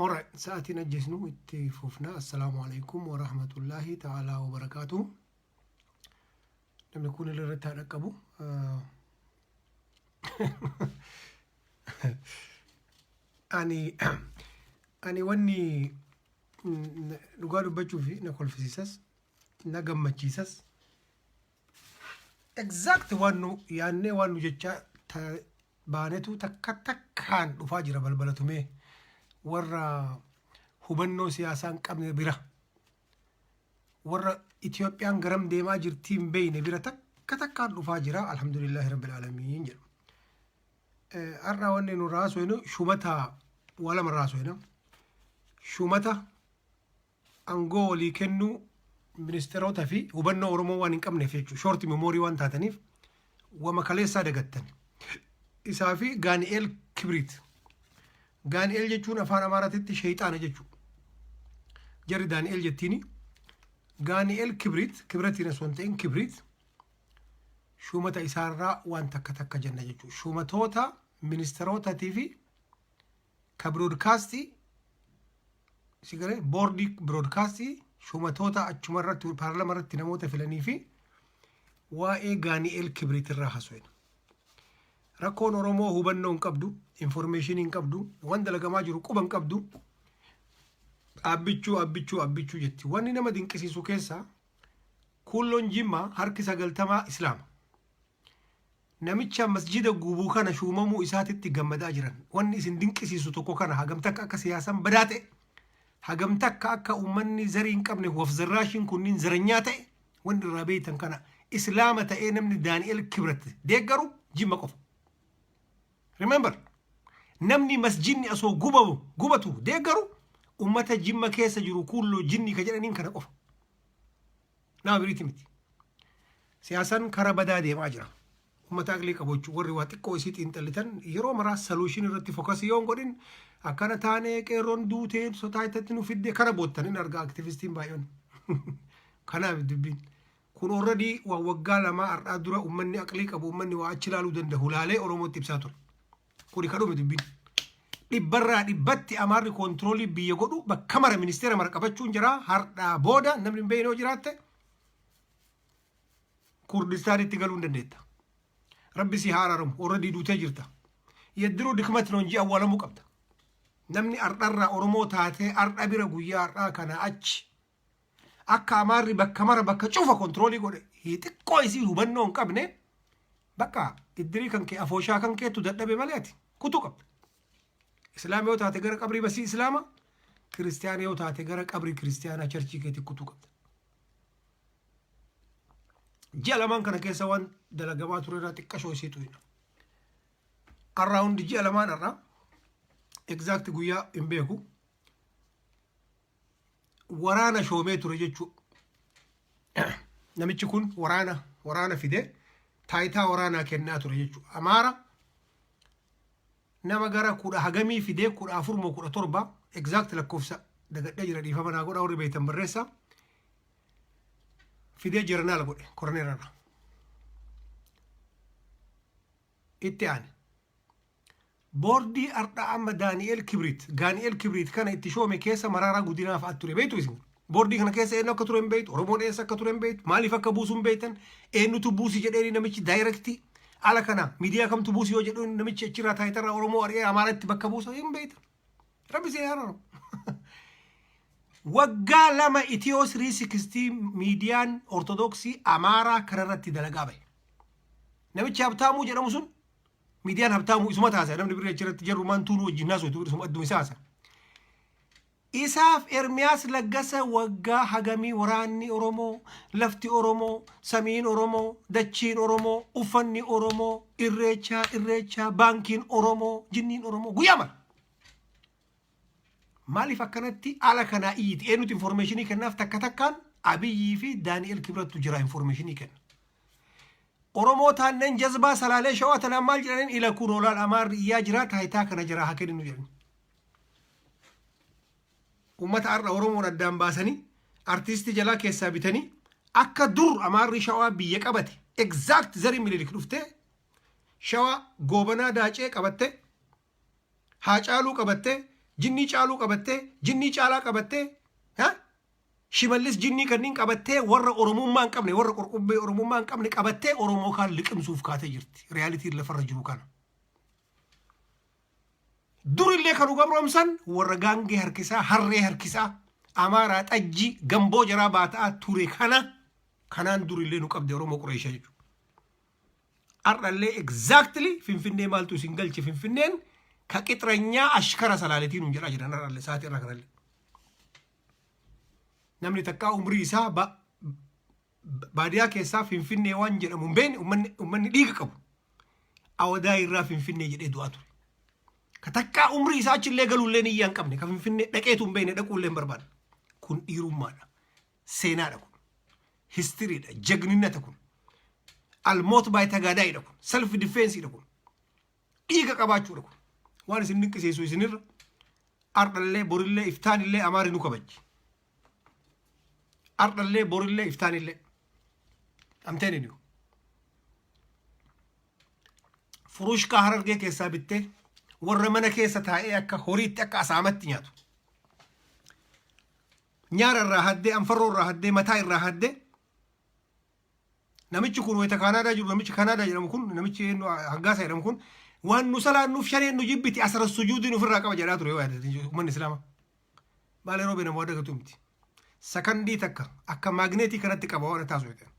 Alright, sa'aatiin ajjeesnu itti fufna. Assalaamu alaikum wa rahmatullahi ta'ala wa barakaatu. Namni kun illee irratti haa dhaqqabu. Ani ani wanni dhugaa dubbachuuf na kolfisiisas na gammachiisas exact waan nu yaannee waan nu jechaa baanetu takka takkaan dhufaa jira balbala tumee warra hubannoo siyaasaa hin qabne bira warra Itoophiyaan garam deemaa jirtii hin beeyne bira takka takkaan dhufaa jira alhamdulillaahi rabbil aalamiin jedhu. Har'a wanni nu raasofnu shumata waa lama raasofna. Shumata Angoo walii kennuu ministeerota fi hubannoo Oromoo waan hin qabneef jechuudha. Short memory waan taataniif wama kaleessaa dagattan. Isaa fi Gaani'eel Kibriit. Gaani'eel jechuun afaan Amaaraatitti sheeyxaana jechuudha. Jarri Daani'eel jettiini. Gaani'eel Kibriit, Kibratiin osoo hin ta'in Kibriit shuumata isaarraa waan takka takka jenna jechuudha. Shuumatoota ministeerotaatii fi ka biroodkaastii si galee boordii biroodkaastii shumatoota achuma irratti paarlama irratti namoota filanii fi waa'ee Gaani'eel Kibriit irraa haasofna. Rakkoon Oromoo hubannoo hin qabdu, informeeshinii hin qabdu, waan dalagamaa jiru quba hin qabdu. Abbichuu abbichuu abbichuu jetti. Wanni nama dinqisiisu keessaa kuulloon Jimmaa harki 90 Islaama. Namicha masjida gubu kana shuumamuu isaatitti gammadaa jiran. Wanni isin dinqisiisu tokko kana hagam takka akka siyaasaan badaa ta'e, hagam takka akka uummanni zarii hin qabne wafzarraashiin kunniin zaranyaa ta'e wanni irraa beeytan kana islaama ta'ee namni Daani'el Kibrat deeggaru Jimma qofa. Remember, namni masjidni osoo gubamu gubatu deeggaru ummata Jimma keessa jiru kuulloo jinni ka jedhaniin kana qofa. Nama biriiti miti. Siyaasaan karaa badaa deemaa jira. Uummata aqlii qabu jechuun warri waa xiqqoo isii xiinxallitan yeroo maraa solution irratti focus yoo hin godhin akkana taanee qeerroon duutee sotaayitatti nu fidde kana boottan hin argaa aktivistiin baay'een. Kanaaf dubbiin. Kun already waan waggaa lamaa har'aa dura uummanni aqlii qabu uummanni waa achi ilaaluu danda'u laalee Oromootti ibsaa ture. Kuni ka dhume dubbiin. Dhibbarraa dhibbatti Amaarri koontiroolii biyya godhu bakka mara ministeera mara qabachuun jira. Har'aa booda namni hin beekne yoo jiraatte Kurdistaanitti galuu hin dandeetta. Rabbi si haa araaramu. Already duutee jirta. Yaddiruu dikmat noon ji'a awwaalamuu qabda. Namni har'arraa Oromoo taatee har'a bira guyyaa har'aa kana achi Akka Amaarri bakka mara bakka cufa kontiroolii godhe xiqqoo isii hubannoo hin qabne bakka iddirii kan kee afooshaa kan keettu dadhabe malee ati kutuu qabda. Islaama yoo taate gara qabrii basii Islaama, kiristiyaana yoo taate gara qabrii kiristiyaanaa charchii keetti kutuu qabda. Ji'a lamaan kana keessa waan dalagamaa ture irraa xiqqashoo isii xuyina. Arraawundi ji'a lamaan har'a exact guyyaa hin beeku. Waraana shoomee ture jechuu. Namichi kun waraana waraana fide taayitaa waraanaa kennaa ture jechuu. Amaara nama gara kudha hagamii fidee 14 moo 17 exact lakkoofsa dagadhee jira dhiifama naa godha warri beektan barreessa. Fidee jeneraala godhe koroneerarra. Itti aane. Boordii ardha amma Daani'eel Kibriit, Gaani'eel Kibriit kana itti shoome keessa Maraaraa Guddinaa fa'aatu ture. Beektu isin? Boordii kana keessa eenyu akka ture hin beektu, Oromoon eessa akka ture hin beektu, maaliif akka buusu hin beektan, eenyutu buusi jedheeni namichi daayirektii ala kana miidiyaa kamtu buusi yoo jedhu namichi achirraa taayitarraa Oromoo ari'ee Amaaratti bakka buusa hin beektan. Rabbi isin haa araaramu. Waggaa 2 Itiyoo 360 miidiyaan Ortodoksii Amaaraa kanarratti dalagaa bahe. Namichi Habtaamuu jedhamu sun Miidiyaan Habtaamuu isuma taasisa namni birrii achirratti jarrumaan tuunuu wajjin haasoftu isuma adduma isaa haasa. Isaaf Ermiyaas Laggasa waggaa hagamii waraanni Oromoo, lafti Oromoo, samiin Oromoo, dachiin Oromoo, uffanni Oromoo, irreechaa, irreechaa, baankiin Oromoo, jinniin Oromoo guyyaa mara. Maaliif akkanatti ala kanaa iyyiti? Eenyutu informeeshinii kennaaf takka takkaan Abiyyii fi Daani'el Kibrattu jira informeeshinii kenna. Oromoo taanneen jazbaa salaalee shawaa tanaan maal jedhaniin ila kun olaal amaarri iyyaa jira taayitaa kana jira haa kenninu jedhan. Uummata har'a Oromoon addaan baasanii artiistii jalaa keessaa bitanii akka dur amaarri shawaa biyya qabate exact zarii Minilik dhuftee shawaa goobanaa daacee qabatte Haacaaluu qabattee, Jinnii Caaluu qabattee, Jinnii Caalaa qabattee, ha? Shimallis jinnii kanniin qabattee, warra Oromummaa hin qabne, warra qorqubbee Oromummaa hin qabne qabattee Oromoo kaan liqimsuuf kaatee jirti. Realityn lafarra jiru kana. Durillee kan nu gabroomsan warra gaangee harkisaa, harree harkisaa, Amaaraa xajjii, gamboo jaraa baataa ture kana. Kanaan durillee nu qabde Oromoo Qureeshaa jechuudha. Har'allee exactly Finfinnee maaltu isin galche, Finfinneen ka qixranyaa ashkara salaaletiin nun jedhaa jiran har'allee sa'aatii irraa kanallee. Namni takkaa umrii isaa baadiyaa keessaa Finfinnee waan jedhamu hin beekne, uummanni dhiiga qabu. Awadaa irraa Finfinnee jedhee du'aa ture. Ka takkaa umrii isaa achillee galuullee niyyaa hin qabne, ka Finfinnee dhaqeetu hin beekne, dhaquullee hin barbaadne. Kun dhiirummaadha. Seenaadha kun. Historydha. Jagninnata kun. Almoot baay tagaadaayidha kun. Self defensedha kun. Dhiiga qabaachuudha kun. Waan isin dinqisiisu isinirra. Ardhallee, borillee, iftaanillee Amaari nu kabajji. Ardhallee, borillee, iftaanillee. I'm telling you. Furushkaa Harargee keessaa bittee warra mana keessa taa'ee akka horiitti, akka asaamatti nyaatu. Nyaara irraa haddee, anfarroo irraa haddee, mataa irraa haddee. Namichi kun wayita Kaanaadaa jiru, namichi Kaanaadaa jedhamu kun, namichi eenyu, Hangaasaa jedhamu kun, waan nu salaannuuf shaneen nu jibbiti, asara sujuudiin ofirraa qaba jedhaa ture yoo yaadatan uummanni Islaamaa. Maal yeroo beena waa dagatu miti. Sakandii takka akka maagneetii kanatti qaba waan taasisu jedhan.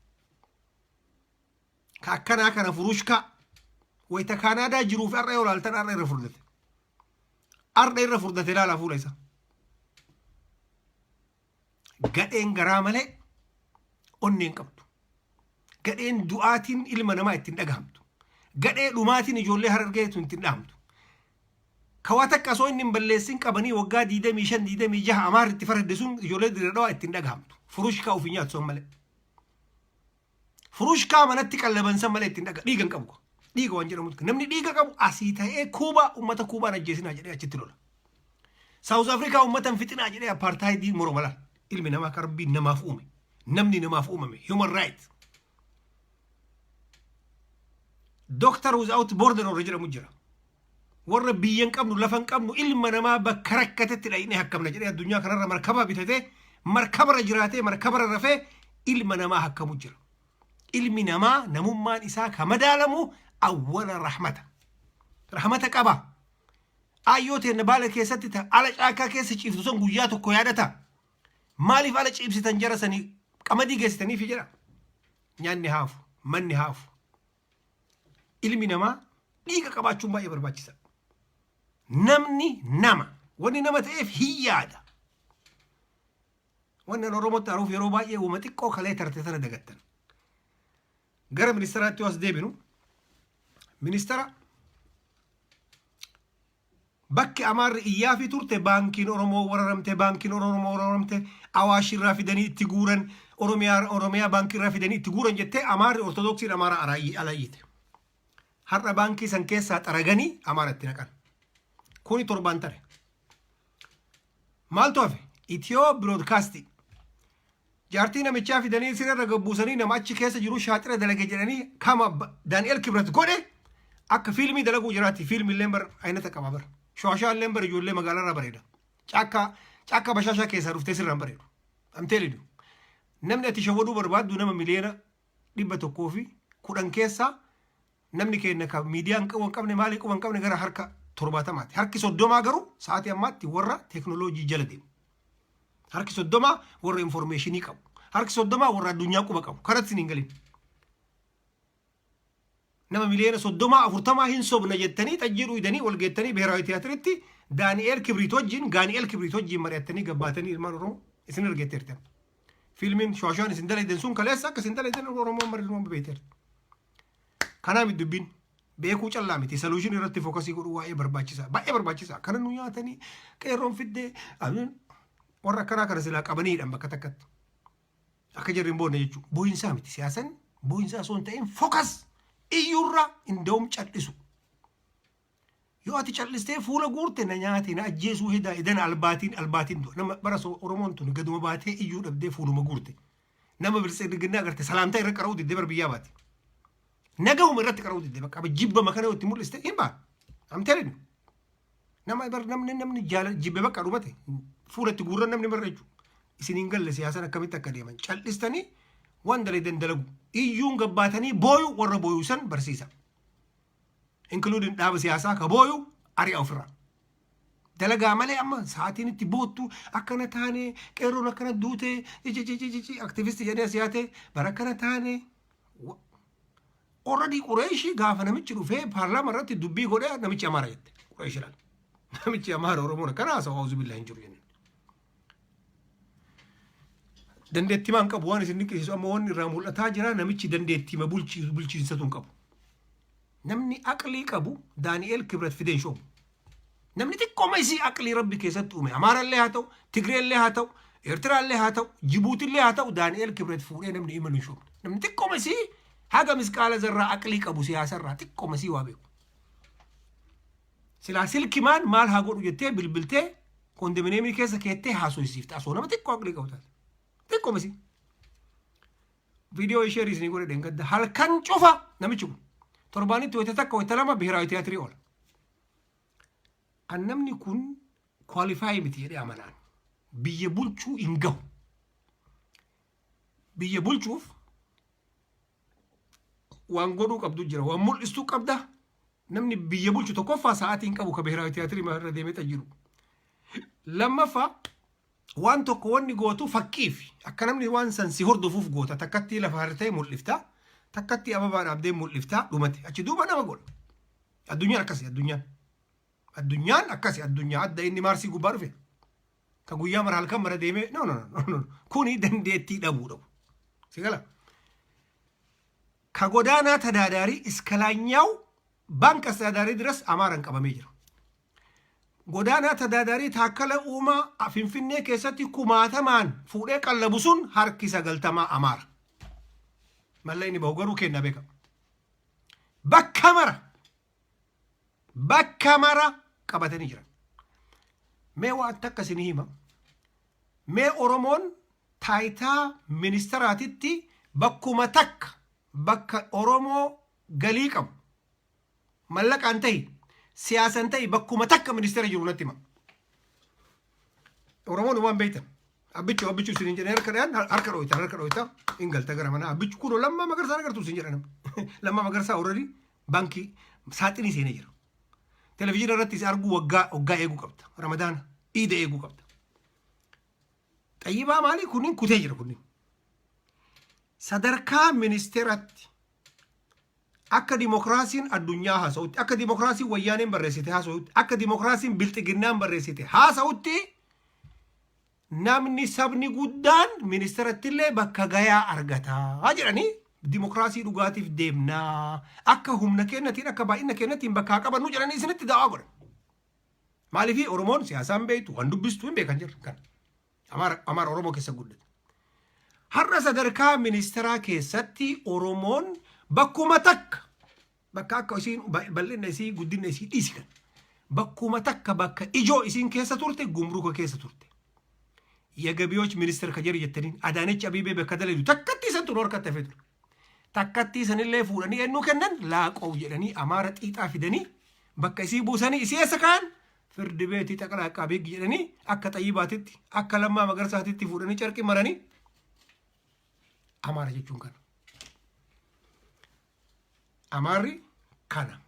Ka akkanaa kana furushkaa wayita Kaanaadaa jiruuf har'a yoo ilaaltan, har'a irra furdate. Har'a irra furdate, ilaalaa fuula isaa. Gadheen garaa malee onneen qabdu. Gadheen du'aatiin ilma namaa ittiin dhagahamtu. Gadhee dhumaatiin ijoollee Harargeetu ittiin dhahamtu. Kawaa takka osoo inni hin balleessin qabanii waggaa 25, 26 Amaarri itti faradde sun ijoollee Dirree Dhawaa ittiin dhagahamtu. Furushkaa ofii nyaatu sun malee. Furushkaa manatti qallaban san malee ittiin dhaga, dhiiga hin qabu. Dhiiga waan jedhamutu, namni dhiiga qabu asii ta'ee Kuubaa, uummata Kuubaan ajjeesinaa jedhee achitti lola. South Africa uummata hin fixinaa jedhee apartheidii morma laal. Ilmi namaa kan Rabbiin namaaf uume. Namni namaaf uumame. Human right. Doctor Without Border warra jedhamu jira. Warra biyya hin qabnu, lafa hin qabnu, ilma namaa bakka rakkatetti dhaqnee hakkamna jedhee addunyaa kanarra markaba bitatee, markabarra jiraatee, markabarra rafee ilma namaa hakkamu jira. Ilmi namaa namummaan isaa ka madaalamu awwala rahmata. Rahmata qaba. Aayyoo teenna baala keessatti ta ala caakkaa keessa ciiftu sun guyyaa tokko yaadata. Maaliif ala ciibsitan jara sanii, qamadii geessitaniifi jedha. Nyaanni haafu, manni haafu. Ilmi namaa dhiiga qabaachuun baay'ee barbaachisa. Namni nama. Wanni nama ta'eef hin yaada. Wanni an Oromootti aruuf yeroo baay'ee uuma xiqqoo kalee tarte tana dagattan. Gara ministeeraatti yoo as deebinu, ministeera bakki Amaarri iyyaafii turte, baankiin Oromoo wararamte, baankiin Oromoo wararamte, Awaash irraa fidanii itti guuran, Oromiyaa baankii irraa fidanii itti guuran jettee Amaarri Ortodoksiin Amaara ala iyyite. Har'a baankii san keessaa xaraganii Amaara itti naqan. Kuni torbaan tare. Maaltu hafe? Itiyoo Biroodkaastii. Jaartii namichaa fidanii siree gabbuusanii nama achi keessa jiru shaaxira dalage jedhanii kama Daani'el Kibrat godhe akka fiilmii dalaguu jiraatti. Fiilmii illee bar aynata qaba bar. Shooshaa illee bar ijoollee magaalaa irraa bareeda. Caakkaa caakkaa bashaashaa keessaa dhuftee sirraan bareedu. I'm telling you. Namni ati shawwaduu barbaaddu nama 110,000,000 keessaa namni keenya ka miidiyaan qabu hin qabne, maalii quba hin qabne gara harka 70ti. Harki 30 garuu sa'aatii ammaatti warra teeknooloojii jala deemu. Harki 30 warra informationii qabu. Harki 30 warra addunyaa quba qabu. Kanatti hin galin. Nama 30,000,000 40 hin sobna jettanii xajjii dhuydanii wal geettanii Beeraawi Tiyaatiritti Daani'eel Kibriit wajjin, Gaani'eel Kibriit wajjin mari'attanii gabbaatanii ilmaan Oromoo isin argeetteertan. Fiilmiin shooshaan isin dalaydan sun kaleessa akka isin dalaydan Oromoon mari'uun beekteerti. Kanaa miti dubbiin, beekuu callaa miti, solution irratti focusii godhuu waa'ee barbaachisaa, baay'ee barbaachisaa. Kana nu nyaatanii qeerroon fiddee warra akkanaa kana silaa qabanii hidhan bakka takkatti. Akka jarri hin boonne jechuudha. Boo'insaa miti, siyaasan boo'insaa osoo hin ta'in focus iyyuurra inda'um cal'isu. Yoo ati cal'istee fuula guurte na nyaate, na ajjeesuu hedaa edana albaatiin albaatiin du'a. Nama bara Oromoon tun gaduma baatee iyyuu dhabdee fuuluma guurte. Nama biltsiginnaa agarte salaamtaa irra qara'uu diddee bar biyyaa baate. Nagahuma irratti qara'uu diddee bakka jibba makana itti mul'iste hin baa. I'm telling you. Nama bar namni jaala jibbe bakka dhumate fuulatti guurran namni marra jechuudha. Isin hin galle siyaasaan akkamitti akka deeman cal'istanii waan dalagan dalagu iyyuun gabbaatanii booyu warra booyu san barsiisa. Including dhaaba siyaasaa ka booyu ari'a ofirraa. Dalagaa malee amma sa'aatiin itti boottu akkana taane, qeerroon akkana duute, cicicicici aktivistii jedhee as yaate bara akkana taane. Already Qureeshi gaafa namichi dhufee paarlaama irratti dubbii godhee namichi Amaara jette. Qureeshi laal. Namichi Amaara Oromoon akkana haasa'u auzu billahi hin jiru jenneen. Dandeettii maan qabu waan isin dinqisiisu amma wanni irraa mul'ataa jira, namichi dandeettii ma bulchiinsatu hin qabu. Namni aqlii qabu Daani'eel Kibret fideen shoomu. Namni xiqqooma isii aqlii Rabbi keessatti uume Amaarallee haa ta'u, Tigreellee haa ta'u, Eertiraallee haa ta'u, Jibuutillee haa ta'u, Daani'eel Kibret fuudhee namni imalu hin shoomne. Namni xiqqooma isii haga misqaala zarraa aqlii qabu siyaasarraa xiqqooma isii waa beeku. Silaa silkimaan maal haa godhu jettee bilbiltee kondominiyeemii keessa keettee haasofsiifte asoo nama xiqqoo aqlii qabu taate. Xiqqooma isii. Viidiyoo ishee riisnii godhe dheengadda halkan cufa namichi kun torbaanitti wayita takka wayita lama biheraawi tiyaatirii oola. An namni kun qualify miti jedhee amanaan. Biyya bulchuu hin gahu. Biyya bulchuuf waan godhuu qabdu jira. Waan mul'istuu qabda. Namni biyya bulchu tokkoffaa sa'aatii hin qabu ka biheraawi tiyaatirii irra deemee xayyiru. Lammaffaa, waan tokko wanni gootu fakkiif akka namni waan san si hordofuuf goota. Takkattii lafa hartee mul'ifta, takkattii ababaa dhaabdee mul'ifta, dhumate achi duuba nama godha. Addunyaan akkasi, addunyaan akkasi, addunyaa adda inni maarsii gubbaa dhufe ka guyyaa mara halkan mara deemee, no, no, no, no, kuni dandeettii dhabuu dhabu si gala. ከጎዳና ተዳዳሪ እስከ ላይኛው ባንክ አስተዳዳሪ ድረስ አማራን qabamee jira. Godaanaa tadaadarii Taakkala Uumaa Finfinnee keessatti kumaatamaan fuudhee qallabu sun harki 90 Amaara. Malla inni bahu garuu kenna beekama. Bakka mara bakka mara qabatanii jiran. Mee waan takka isinii hima. Mee Oromoon taayitaa ministeraatitti bakkuma takka bakka Oromoo galii qabu mallaqaan ta'i siyaasan ta'i bakkuma takka ministeera jiru natti hima. Oromoon waan beektan. Abbichuu abbichuu isiniin jedhee harka dhayaan harka dhooytan harka dhooytan hin galta gara manaa. Abbichuu kunoo Lammaa Magarsaa agartuu isin jedha namni. Lammaa Magarsaa already baankii saaxinii seenee jira. Televizyiina irratti isa arguu waggaa waggaa eeguu qabda. Ramadaana iida eeguu qabda. Xayyibaa maalii kunniin kutee jira kunniin. Sadarkaa ministeeratti akka dimokiraasiin addunyaa haasa'utti, akka dimokiraasiin wayyaaneen barreessite haasa'utti, akka dimokiraasiin bilxiginnaan barreessite haasa'utti, namni sabni guddaan ministeeratti bakka gayaa argataa jedhanii dimokiraasii dhugaatiif deemnaa, akka humna kennatiin akka baay'ina kennatiin bakka haa qabannu jedhanii isinitti da'aa godhan. Maaliif? Oromoon siyaasaan beektu waan dubbistu hin beekan jirra kan Amaara Oromoo keessa guddate. Har'a sadarkaa ministeeraa keessatti Oromoon bakkuma takka bakka akka isiin bal'ina isii guddina isii dhiisi kan bakkuma takka bakka ijoo isiin keessa turte gumruka keessa turte. የገቢዎች ሚኒስትር ka jedhu jettaniin Adaanech Abeebee bakka dalagu takkatti isan tun harkatti hafee ture. Takkatti isanillee fuudhanii ennuu kennan? Laaqoo jedhanii Amaara xiixaa fidanii bakka isii buusanii isii eessa kaan firdi beetii xaqalaa aqaabii jedhanii akka Xayyibaatitti akka Lammaa Magarsaatitti fuudhanii carqi maranii. Amaara jechuun kana. Amaarri kana.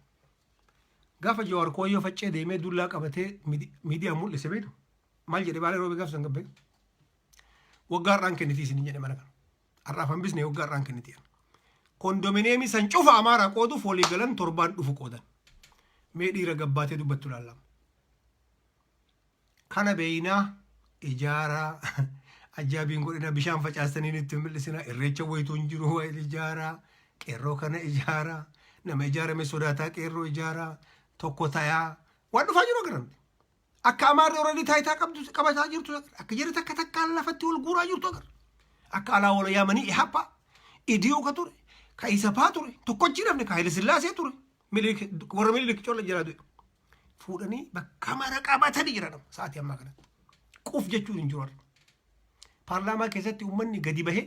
Gaafa Jawaar Kooyyoo faccee deemee dullaa qabatee miidiyaa mul'ise beektu maal jedhe? Baalee Roobee gaafa san gabbee waggaa har'aan kennitii isin jedhe mana kana. Har'aaf hambisne, waggaa har'aan kennitii. Kondominiyeemii san cufa Amaaraa qooduuf walii galan, torbaan dhufu qoodan. Mee dhiira gabbaatee dubbattu ilaallama. Kana beeynaa ijaaraa ajaabiin godhina, bishaan facaastanii nutti mul'isina, irreecha wayituu hin jiru wayii ijaaraa, qeerroo kana ijaaraa, nama ijaarame sodaataa, qeerroo ijaaraa tokko tayaa waan dhufaa jiru agarramte. Akka Amaarri already taayitaa qabdu qabataa jirtu agarra. Akka jarri takka takkaan lafatti wal guuraa jirtu agarra. Akka alaa wal yaamanii Ihappa idiyoo ka ture ka Isapaa ture tokkochi nafne ka Haile Sillaasee ture warra Minilik colla jalaa du'e. Fuudhanii bakka mara qabatanii jiran amma sa'aatii ammaa kanatti. Quf jechuun hin jiru har'a. Paarlaamaa keessatti uummanni gadi bahee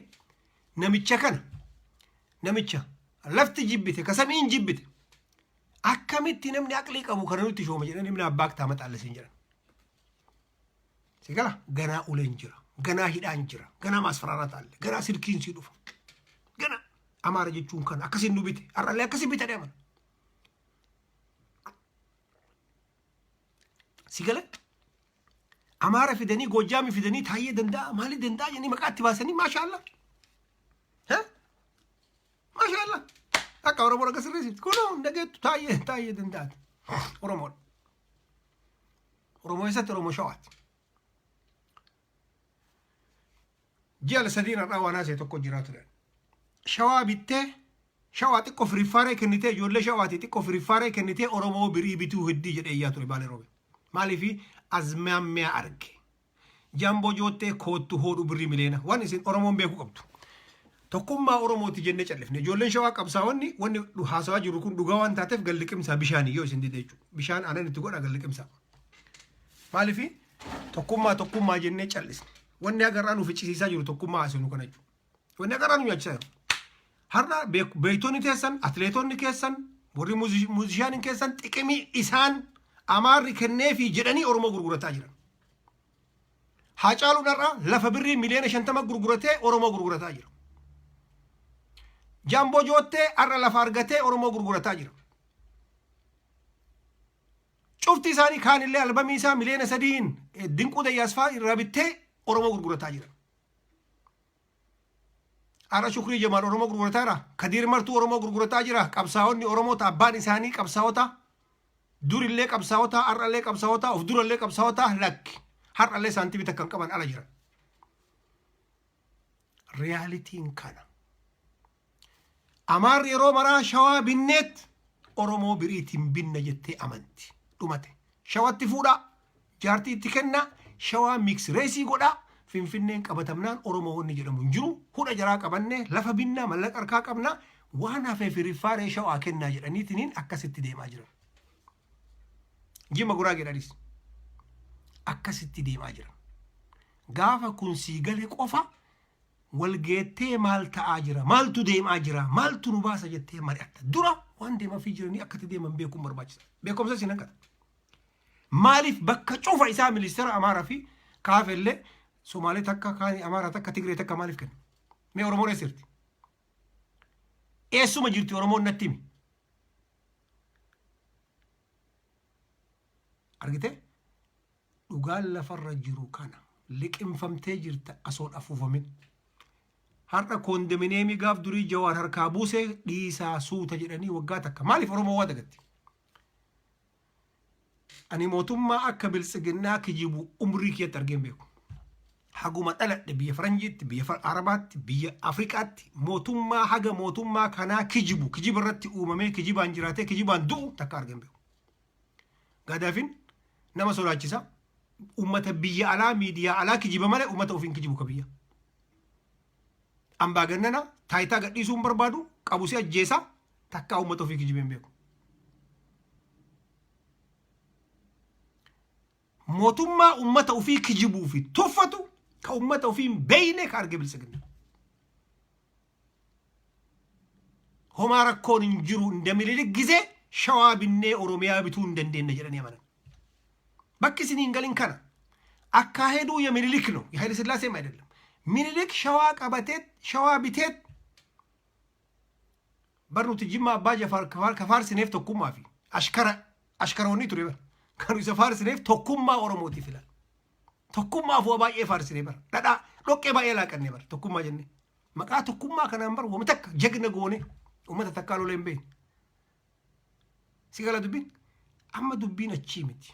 namicha kana, namicha lafti jibbite ka samiin jibbite. Akkamitti namni aqlii qabu kana nutti shooma jedhanii namni abbaa aktaa maxaalle siin jedhan. Si gala ganaa uleen jira, ganaa hidhaan jira, ganaa maasfaraaraa taalle, ganaa silkiin sii dhufa. Ganaa Amaara jechuun kana akkasiin nu bite, har'allee akkasiin bitadhe amana. Si gala Amaara fidanii Goojjaamii fidanii Taayyee danda'a maalii danda'a jedhanii maqaa itti baasanii maashaallah. Maashaallah. Akka Oromoon akka sirreessiti. Kunoo hin dhageettu Taayyee Taayyee danda'aati. Oromoodha. Oromoo eessatti Oromoo Shawaati. Ji'a sadiin har'aa waan haasa'e tokko jiraa ture. Shawaa bittee shawaa xiqqoo firiffaaree kennitee ijoollee shawaatii xiqqoo firiffaaree kennitee Oromoo birii bituu heddii jedhee iyyaa ture Baalee Roobe. Maaliif azmaammiyaa arge. Jamboo joottee koottu hoodhu birrii miliyoona waan isin Oromoon beekuu qabdu. Tokkummaa Oromooti jennee callifne. Ijoolleen shawaa qabsaa'onni wanni haasawaa jiru kun dhugaa waan taateef galliqimsaa bishaanii yoo isin dide jechuudha. Bishaan aanan itti godha galliqimsaa. Maaliif tokkummaa tokkummaa jennee callisne. Wanni agarraa nu ficcisiisaa jiru tokkummaa haasofnu kana jechuudha. Wanni agarraa nu nyaachisaa jiru. Har'a beektonni teessan, atileetonni keessan, warri muuzishaaniin keessan xiqimii isaan Amaarri kenneefii jedhanii Oromoo gurgurataa jiran. Haacaaluun har'a lafa birrii miliyoona 50 gurguratee Oromoo gurgurataa jira. Jaamboo Joottee har'a lafa argatee Oromoo gurgurataa jira. Cufti isaanii kaanillee albamii isaa miliyoona 3n Dinquu Dayyaas fa'aa irraa bittee Oromoo gurgurataa jira. Har'a Shukrii Jamaal Oromoo gurgurataa jira. Kadiir Martuu Oromoo gurgurataa jira. Qabsaa'onni Oromoo ta abbaan isaanii qabsaa'ota durillee qabsaa'ota har'allee qabsaa'ota of durallee qabsaa'ota lakki har'allee saantimii takka hin qaban ala jiran. Riyaalitiin kana. Amaarri yeroo maraa shawaa binneet Oromoo biriitiin binna jettee amanti. Dhumate. Shawatti fuudhaa. Jaartii itti kennaa. Shawaa mix reesii godhaa. Finfinneen qabatamnaan Oromoo wanni jedhamu hin jiru. Hudha jaraa qabannee lafa binnaa mallaqa harkaa qabnaa. Waan hafee firiffaaree shawaa kennaa jedhaniitiniin akkasitti deemaa jiran. Jimma Guraageedhaanis akkasitti deemaa jiran. Gaafa kun sii gale qofa wal geettee maal ta'aa jira, maaltu deemaa jira, maaltu nu baasa jettee mari'atta. Dura waan deemafii jiranii akkatti deeman beekuun barbaachisa. Beekumsa isin hanqata. Maaliif bakka cufa isaa ministeera Amaaraa fi kaafellee Somaalee takka, kaanii Amaaraa takka, Tigree takka maaliif kenna? Mee Oromoon eessa jirti? Eessuma jirti Oromoon natti himi. Argitee? Dhugaan lafarra jiru kana. Liqimfamtee jirta asoon afuufamin. Har'a koondominiyeemii gaaf durii Jawaar harkaa buuse dhiisaa suuta jedhanii waggaa takka. Maaliif Oromoo waa dagatti? Ani mootummaa akka biltsiginnaa kijibu umrii kiyyatti argee hin beeku. Haguma dhaladhe biyya Faranjiitti, biyya Arabaatti, biyya Afrikaatti mootummaa haga mootummaa kanaa kijibu, kijiba irratti uumamee kijibaan jiraatee kijibaan du'u takka argee hin beeku. Gaadaafin nama sodaachisa. Ummata biyya alaa miidiyaa alaa kijiba malee ummata ofiin kijibu ka biyya. Ambaagannana taayitaa gadhiisuu hin barbaadu qabu si ajjeesa takkaa ummata ofii kijibee hin beeku. Mootummaa ummata ofii kijibuu fi tuffatu ka ummata ofii hin beeyne ka arge biltsiginna. Homaa rakkoon hin jiru inda Minilik gizee Shawaa binnee Oromiyaa bituu hin dandeenna jedhanii amanan. Bakki isin hin galin kana. አካሄዱ የሚኒሊክ ነው፣ የኃይለ ሥላሴም አይደለም። ሚኒሊክ ሸዋ qabateet shawaa biteet bar nuti Jimma Abbaa Jafaar ka faarsineef tokkummaa fi ashkara ashkaroonni ture bar kan isa faarsineef tokkummaa Oromootiif ilaal. Tokkummaa fu'a baay'ee faarsinee bar dhadhaa dhoqqee baay'ee laaqannee bar tokkummaa jennee. Maqaa tokkummaa kanaan bar wama takka jagna goone uummata takkaa lolee hin beekne. Si gala dubbiin? Amma dubbiin achii miti.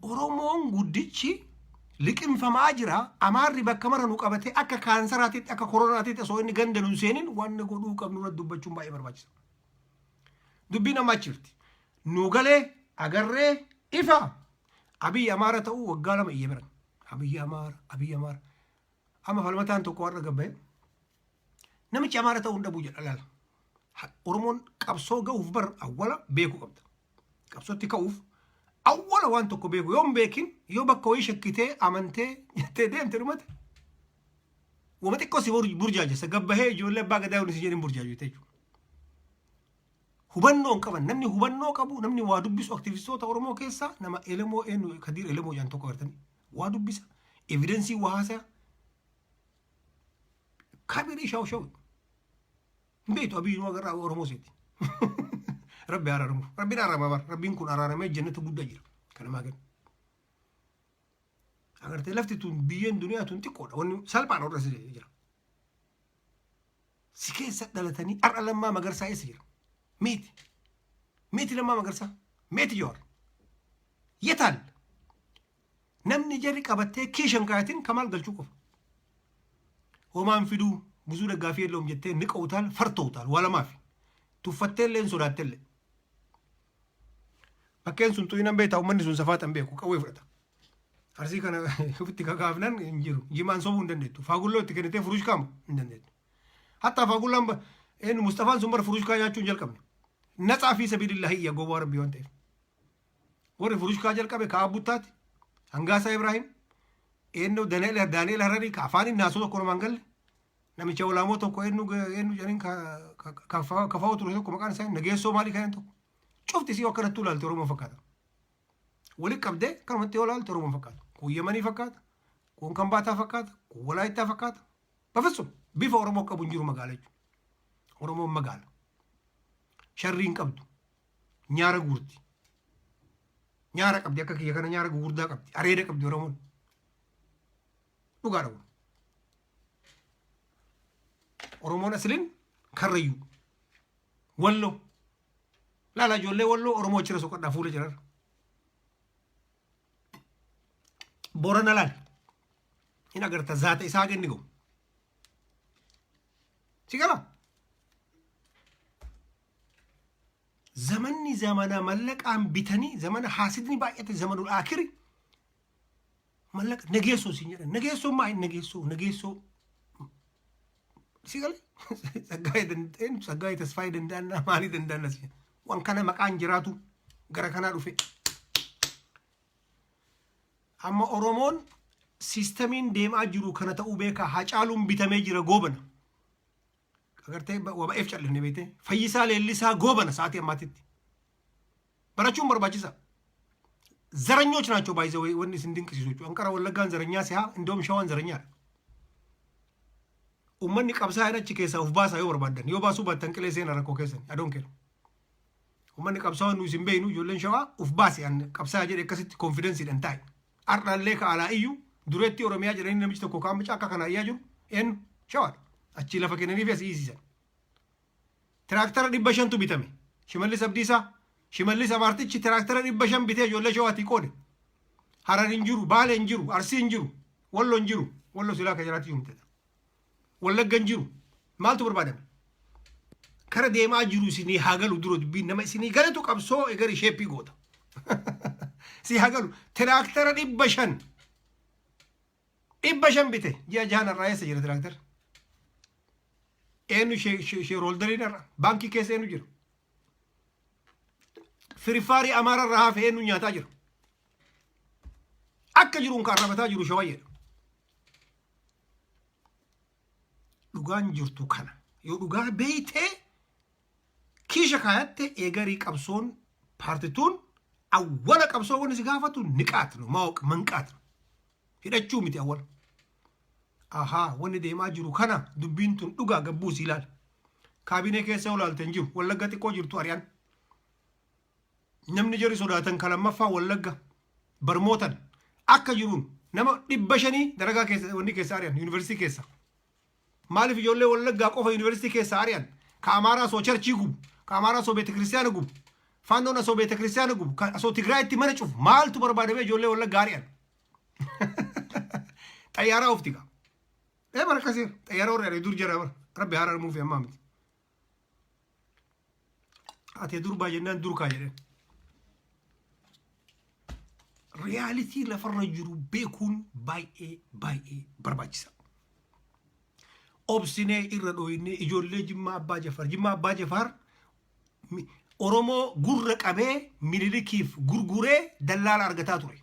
Oromoon guddichi liqimfamaa jira. Amaarri bakka mara nu qabatee akka kaansaraatitti akka koronaatitti osoo inni ganda nu hin seenin waan godhuu qabnu irratti dubbachuun baay'ee barbaachisa. Dubbiin amma achi jirti. Nu galee agarree ifa Abiy Amaara ta'uu waggaa 2 iyya biran. Abiy Amaara, Abiy Amaara. Amma falmataan tokko har'a gabbaye. Namichi Amaara ta'uu hin dhabu jedha laala. Oromoon qabsoo ga'uuf bar awwala beekuu qabda. Qabsootti ka'uuf awwala waan tokko beeku yoo hin beekin yoo bakka wayii shakkitee amantee jettee deemte dhumate. Wama xiqqoo si burjaajessa gabbahee ijoollee abbaa gadaa si jedhin burjaajette jechuudha. Hubannoo hin qaban. Namni hubannoo qabu, namni waa dubbisu aktivistoota Oromoo keessaa nama Elemoo, eenyu, Kadiir Elemoo jedhan tokko agartanii. Waa dubbisa. Evidence waa haasaya. Kabirii shaw shaw. Hin beektu, Abiyyi nu agarraa Oromoo seeti. Rabbi araaramuuf. Rabbiin araarama bara. Rabbiin kun araaramee jannata guddaa jira. Kana maa kennu. Agartee, lafti tun, biyyeen duniyaa tun xiqqoodha. Wanni salphaan warra jira. Si keessa dhalatanii har'a Lammaa Magarsaa eessa jira? Meeti. Meeti Lammaa Magarsaa. Meeti Jawaar. Yetaal. Namni jarri qabattee kiishan kaayatin kamaal galchuu qofa. Homaan fiduu ብዙ ደጋፊ የለውም jettee ንቀውታል፣ ፈርተውታል። waa lamaafi. Tuffatteellee hin sodaattellee. Bakkeen sun xuyinan beektaa, uummanni sun safaaxan beeku, qawwee fudhata. Arsii kana ofitti kakaafnan hin jiru. Jimaan sobuu hin dandeettu. Faagulloo itti kennitee furuush kaamu hin dandeettu. Hatta faagullaan eenyu Mustafaan sun bara furuushkaa nyaachuu hin jalqabne. Natsaa fi sabiilillahi iyya gowwaa rabbii waan ta'eef. Warri furuushkaa jalqabe ka Abbuttaati. Hangaasaa Ibrahim. Eenyu, Daani'el Hararii, ka afaaniin naasoo tokko namaan galle. Namicha olaamoo tokko, eenyu eenyu jedhaniin, kafaa ture tokko, maqaan isaa Nageessoo maalii kan tokko. Cufti isii akkanatti ilaalte Oromoo fakkaata. Walitti qabdee kanumatti yoo ilaalte Oromoo fakkaata. Kun Yemanii fakkaata. Kun Kambaataa fakkaata. Kun Walaayittaa fakkaata. በፍጹም bifa Oromoo qabu hin jiru magaala jechuudha. Oromoon magaala. Sharrii hin qabdu. Nyaara guurti. Nyaara qabdi, akka kiyya kana nyaara gugurdaa qabdi. Areeda qabdi Oromoon. Dhugaadha kun. Oromoon asliin Karrayyuu. Walloo. Laala, ijoollee Walloo Oromoo achirra soqadhaa fuula jirarra. Boorana laal. Hin agarta zaata isaa kenni ga'u. Si gala? Zamanni zamana mallaqaan bitanii, zamana haasidni baay'ate, zamanul aakiri mallaqa nageessoo siin jedhan. Nageessoo maa? Nageessoo, nageessoo si gale, Tsaggaayee danda'een, Tsaggaayee Tasfaayee danda'annaa maalii danda'anna si waan kana maqaan jiraatu gara kanaa dhufe. Amma Oromoon systemiin deemaa jiru kana ta'uu beekaa. Hacaaluun bitamee jira, goobana. Agartee, waba'eef cal'ifne beekte. Fayyisaa Leellisaa goobana sa'aatii ammaatitti. Barachuun barbaachisa. ዘረኞች ናቸው by the way. Wanni isin dinqisiisu jechuudha. Anqara Wallaggaan ዘረኛ sihaa, እንደውም Shawaan ዘረኛ dha. Uummanni qabsaa'een achi keessaa of baasaa yoo barbaaddan, yoo baasuu baattan qilee seenaa rakkoo keessan adoon kennu. Uummanni qabsaa'aan nu isin beeynu, ijoolleen Shawaa uf baase, an qabsaa'aa jedhe akkasitti confidenceiidhaan taa'e. Har'allee ka alaa iyyuu dureetti Oromiyaa jedhanii namichi tokko kaan caakka kana iyyaa jiru eenyu? Shawaadha. Achii lafa kennanii fi asii hiisisan. Tiraaktara 500tu bitame. Shimallis Abdiisaa, Shimallis Abaartichi tiraaktara 500 bitee ijoollee Shawaatii qoode. Harar hin jiru, Baale hin jiru, Arsii hin jiru, Wallo hin jiru. Wallo silaa ka jiraatti jiru. Wallagga hin jiru. Maaltu barbaadame? Kara deemaa jiru isinii haa galu dura dubbiin nama isinii galatu qabsoo egari shape goota. Si haa galu. Tiraaktara 500. 500 bite, ji'a jahan irraa eessa jira tiraaktara? Eenyu shareholderiin irra? Baankii keessa eenyu jira? Firifaarii Amaara irraa hafe eenyu nyaataa jira? Akka jiruun kan arrabataa jiru Shawayyeedha. Dhugaan jirtu kana. Yoo dhugaa beeytee kiisha kaayatte, eegarii qabsoon paartituun awwala qabsoo wanni si gaafatu ንቃት ነው፣ ማወቅ መንቃት ነው። Hidhachuu miti awwala. Ahaa, wanni deemaa jiru kana, dubbiin tun dhugaa gabbuu si ilaala. Kaabinee keessa yoo ilaalte hin jiru. Wallagga xiqqoo jirtu ari'an. Namni jarri sodaatan kan lammaffaa Wallagga barmootan akka jiruun nama 500 dalagaa keessa wanni keessa ari'an, yuunivarsiitii keessa. Maaliif ijoollee Wallaggaa qofa yuunivarsiitii keessa ari'an? Ka Amaaraa osoo church gubu, ka Amaaraa osoo beete kiristaana gubu, Faannoon osoo beete kiristaana gubu, ka osoo Tigraayitti mana cufu, maaltu barbaadamee ijoollee Wallaggaa ari'an? Xayyaaraa oofti gaa. Ee, bara akkasii xayyaara warri ari'e dur jara bara. Rabbi haara muufii ammaa miti. Ati durbaa jennaan durkaa jedheen. Reality lafarra jiru beekuun baay'ee baay'ee barbaachisa. Obsinee irra dhooyinee ijoollee Jimmaa Abbaa Jafaar. Jimmaa Abbaa Jafaar Oromoo gurra qabee Minilikiif gurguree dallaala argataa ture.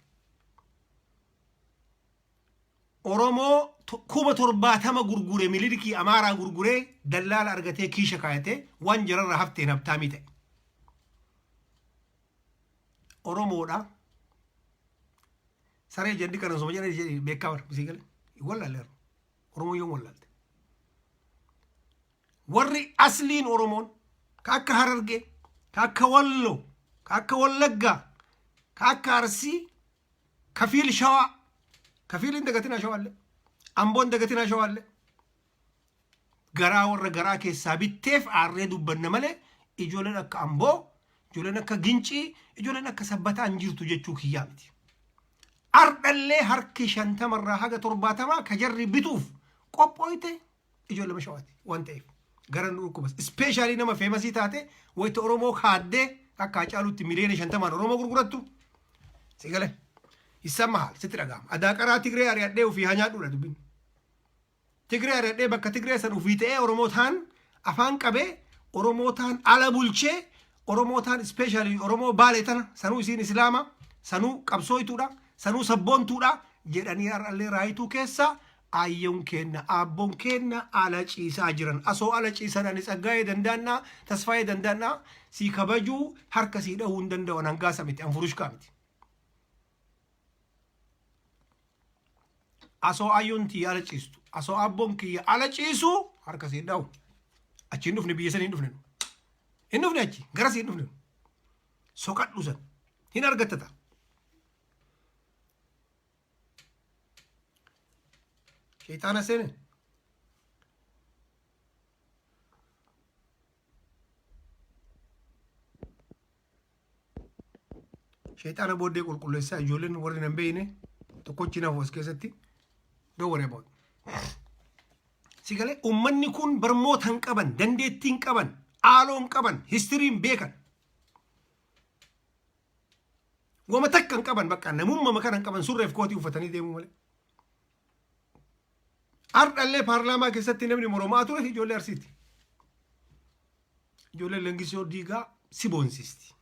Oromoo 70,000 gurgure, Minilikii Amaaraa gurguree dallaala argatee kiisha kaayatee waan jararra hafteen habtaamii ta'e. Oromoodha. Saree jedhani kana osoma jedhani beekaa bara sii galee. Wallaalle Oromoo yoom wallaalte? Warri asliin Oromoon ka akka Harargee, ka akka Walloo, ka akka Wallaggaa, ka akka Arsii, kafiil Shawaa, kafiil hin dagatinaa Shawaallee, Amboo hin dagatinaa Shawaallee. Garaa warra garaa keessaa bitteef aarree dubbanna malee ijoolleen akka Amboo, ijoolleen akka Gincii, ijoolleen akka Sabbataa hin jirtu jechuu kiyyaa miti. Ardhallee harki 50rraa haga 70 ka jarri bituuf qophooyte ijoollee Shawaati waan ta'eef. Gara nu dhukkubas. Especially nama famous taate wayita Oromoo kaaddee akka Hacaaluutti miliyoona 50n Oromoo gurgurattu. Si galee. Isaan sitti dhaga'ama. Adaa qaraa Tigree ari'adhee ofii haa nyaadhuudha dubbin. Tigree ari'adhee bakka Tigree san ofii ta'ee Oromoo ta'an afaan qabee Oromoo ta'an ala bulchee Oromoo ta'an, especially Oromoo Baalee tana, sanuu isiin Islaama, sanuu qabsooytuudha, sanuu sabboontuudha jedhanii har'allee raayituu keessa ayyoon keenna, aabboon keenna ala ciisaa jiran. Asoo ala ciisan ani Tsaggaayee Dandaannaa, Tasfaayee Dandaannaa sii kabajuu, harka sii dhahuu hin danda'u. An hangaasa miti, an furushkaa miti. Asoo ayyoon tiyya ala ciistu, asoo abboon kiyya ala ciisu, harka sii dhahu achi hin dhufne. Biyya san hin dhufne, hin dhufne, achi gara sii hin dhufne. Soqadhu, san hin argattata. Shayxaana seene. Shayxaana booddee qulqulleessaa. Ijoolleen warri nan beeyne tokkochi nafu as keessatti. Don't worry about. Si galee, uummanni kun barmoota hin qaban, dandeettii hin qaban, aaloo hin qaban, history hin beekan. Wama takka hin qaban, bakka namummaa kana hin qaban, surreef kootii uffatanii deemuu malee. Har'allee paarlaamaa keessatti namni moromaa ture ijoollee Arsiiti. Ijoolleen Leenjisoo Diigaa si boonsisti.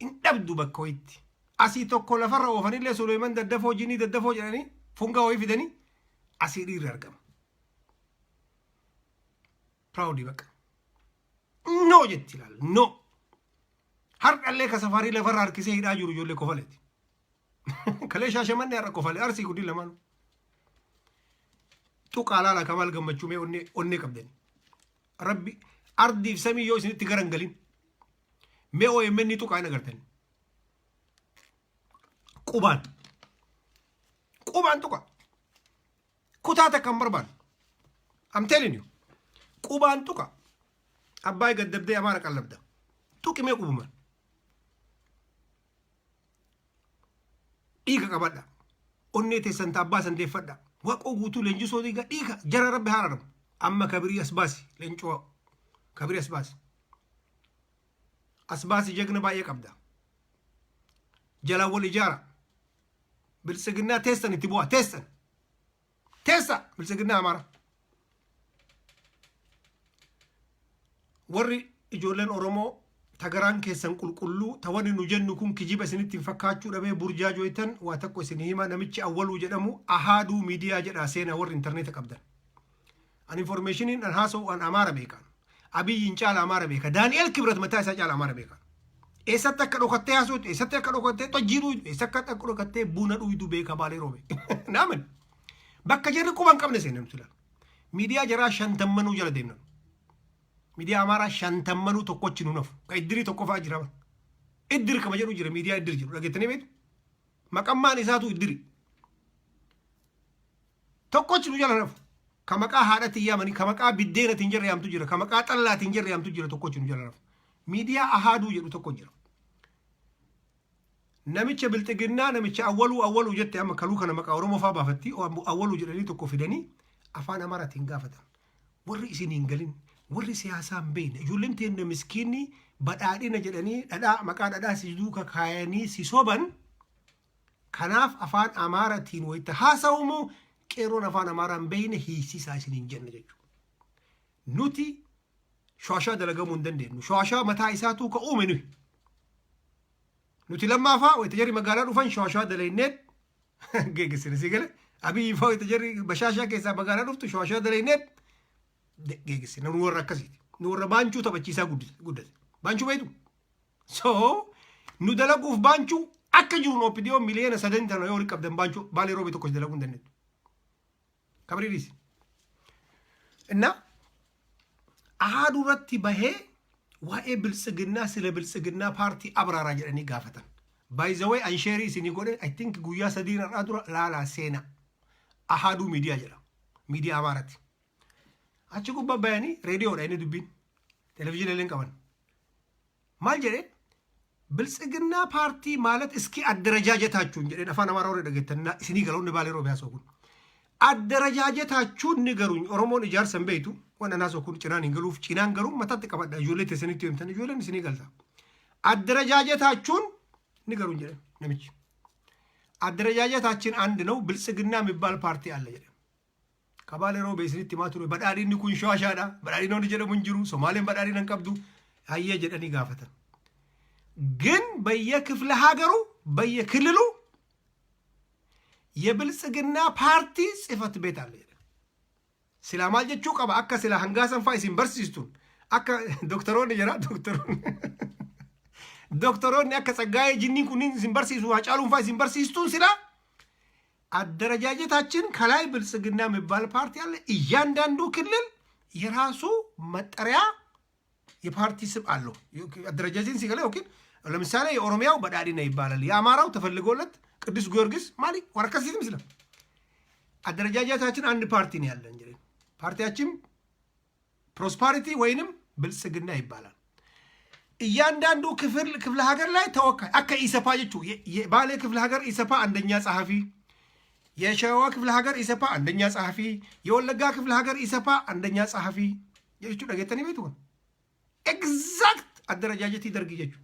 Hin dhabdu bakka wayitti. Asii tokko lafarra oofanillee Suleeman daddafoo, jinii daddafoo jedhanii fungaa wayii fidanii asii dhiirri argama. Proud bakka. No jetti ilaal, no. Har'allee ka safaarii lafarra harkisee hidhaa jiru ijoollee Kofaleeti. Kalee Shaashamannee, har'a Kofalee, Arsii guddin lamaan. Tuqaa laala Kamaal Gammachuu, mee onnee onnee qabdani. Rabbi ardiif samii yoo isinitti garan galin. Mee OMN tuqaa hin agartani. Qubaan. Qubaan tuqa. Kutaa takka hin barbaadu. I'm telling you. Qubaan tuqa. Abbaay gaddabdee Amaara qallabda. Tuqi mee qubumaan. Dhiiga qabadha. Onnee teessan ta abbaa san deeffadha. Waqoo Guutuu, Leenjisoo Dhiiga, dhiiga jara Rabbi haa araaramu. Amma kabirii as baasi, leencoo kabirii as baasi. As baasi, jagna baay'ee qabda. Jalaan wal ijaara. Biltsiginnaa teessan itti bu'a teessan. Teessa biltsiginnaa Amaara. Warri ijoolleen Oromoo tagaraan keessan qulqulluu, ta wanni nu jennu kun kijiba isinitti hin fakkaachuu dhabee burjaajooytan, waa tokko isin hima. Namichi Awwaluu jedhamu Ahaaduu Miidiyaa jedhaa seenaa, warri intarneeta qabdan. An informationiin an haasa'u, an Amaara beekan. Abiyyiin caala Amaara beeka. Daani'el Kibrat mataa isaa caala Amaara beeka. Eessatti akka dhokattee haasa'utu, eessatti akka dhokattee xojjii dhuydu, eessatti akka dhokattee buna dhuydu beeka Baalee Roobe. Naamin. Bakka jarri quba hin qabne seenan ilaala. Miidiyaa jaraa shantammanuu jala deemnan. Miidiyaa Amaaraa shantammanuu tokkochi nu nafu. Ka iddirii tokko fa'aa jira. Iddir kama jedhu jira, miidiyaa iddir jedhu dhageettanii beektu. Maqammaan isaatu iddiri. Tokkochi nu jala nafu. Ka maqaa haadhatti yaamanii, ka maqaa biddeenatiin jarri yaamtu jira, ka maqaa xallaatiin jarri yaamtu jira, tokkochi nu jala nafu. Miidiyaa Ahaaduu jedhu tokko jira. Namicha bilxiginnaa, namicha Awwaluu, Awwaluu jette amma kaluu kana maqaa Oromoo fa'aa baafatti, Awwaluu jedhanii tokko fidanii afaan Amaaraatiin gaafatan. Warri isin hin galin, warri siyaasaa hin beekne, ijoolleen teenya miskiinni badhaadhina jedhanii dhadhaa, maqaa dhadhaa si duuka kaayanii si soban. Kanaaf afaan Amaaraatiin wayita haasa'umu qeerroon afaan Amaaraa hin beekne hiisisaa isin hin jenne jechuudha. Nuti shoashaa dalagamuu hin dandeenyu. Shoashaa mataa isaatuu ka uume nuyi. Nuti lammaafaa wayita jarri magaalaa dhufan shoashaa dalaynee geggeessine, si gale. Abiyyi faa wayita jarri bashaashaa keessaa magaalaa dhuftu shoashaa dalaynee geggeessine. Nu warra akkasiiti. Nu warra baanchuu taphachiisaa guddate. Baanchuu beektu? So Nu dalaguuf baanchuu akka jiruun OPDO miliyoona 3 tana yoo qabdan baanchuu Baalee Roobee tokkos dalaguu hin dandeettu. Kabriidis. Inna Ahaaduu irratti bahee waa'ee Biltsiginnaa sila Biltsiginnaa paartii abraaraa jedhanii gaafatan. By the way, an share isinii godhe, I think guyyaa 3 har'aa dura, laalaa seenaa. Ahaaduu Miidiyaa jedha. Miidiyaa Amaaraati. Achi gubbaa bayanii reediyoodha inni dubbiin. Televezyiinii illee hin qaban. Maal jedhee? ብልጽግና ፓርቲ ማለት እስኪ አደረጃጀታችሁን jedheen. Afaan Amaaraa warri dhageettan isinii galoonni Baalee Roobee haasa'u kun. አደረጃጀታችሁን ንገሩኝ. Oromoon ijaarsa hin beektu. Waan anaa kun cinaan hin galuuf, cinaan garuu mataatti qabadha. Ijoollee teessanitti himtan, ijoolleen isinii galta. አደረጃጀታችሁን ንገሩኝ jedhe namichi. አደረጃጀታችን አንድ ነው፣ ብልጽግና የሚባል ፓርቲ አለ jedhe. Kabaalee Roobee isinitti himaa ture, badhaadhinni kun shaashaadha. Badhaadhina wanti jedhamu hin jiru. Somaaleen badhaadhina hin qabdu. Hayyee jedhanii gaafatan. ግን በየክፍለ ሀገሩ በየክልሉ የብልጽግና ፓርቲ ጽህፈት ቤት አለ. Silaa maal jechuu qaba? Akka sila hangaasan faa isin barsiistun, akka doktoroonni jira, doktoroonni akka Tsaggaayee Jinnii kunniin isin barsiisu, Hacaaluun faa isin barsiistuun, sila አደረጃጀታችን ከላይ ብልጽግና የሚባል ፓርቲ አለ። እያንዳንዱ ክልል የራሱ መጠሪያ የፓርቲ ስም አለው። አደረጃጀትን ሲገለ yookiin ለምሳሌ የኦሮሚያው badhaadhina ይባላል። የአማራው ተፈልጎለት ቅዱስ ጊዮርጊስ ማሊ ወረከሲት ምስለ አደረጃጀታችን አንድ ፓርቲ ነው ያለን። እንግዲህ ፓርቲያችን Prosperity ወይንም ብልጽግና ይባላል። እያንዳንዱ ክፍል ክፍለ ሀገር ላይ ተወካይ akka ኢሰፓ jechuu የባሌ ክፍለ ሀገር ኢሰፓ አንደኛ ጸሐፊ፣ የሸዋ ክፍለ ሀገር ኢሰፓ አንደኛ ጸሐፊ፣ የወለጋ ክፍለ ሀገር ኢሰፓ አንደኛ ጸሐፊ jechuu dhageettanii beektu. Kun exact አደረጃጀት ደርግ jechuu.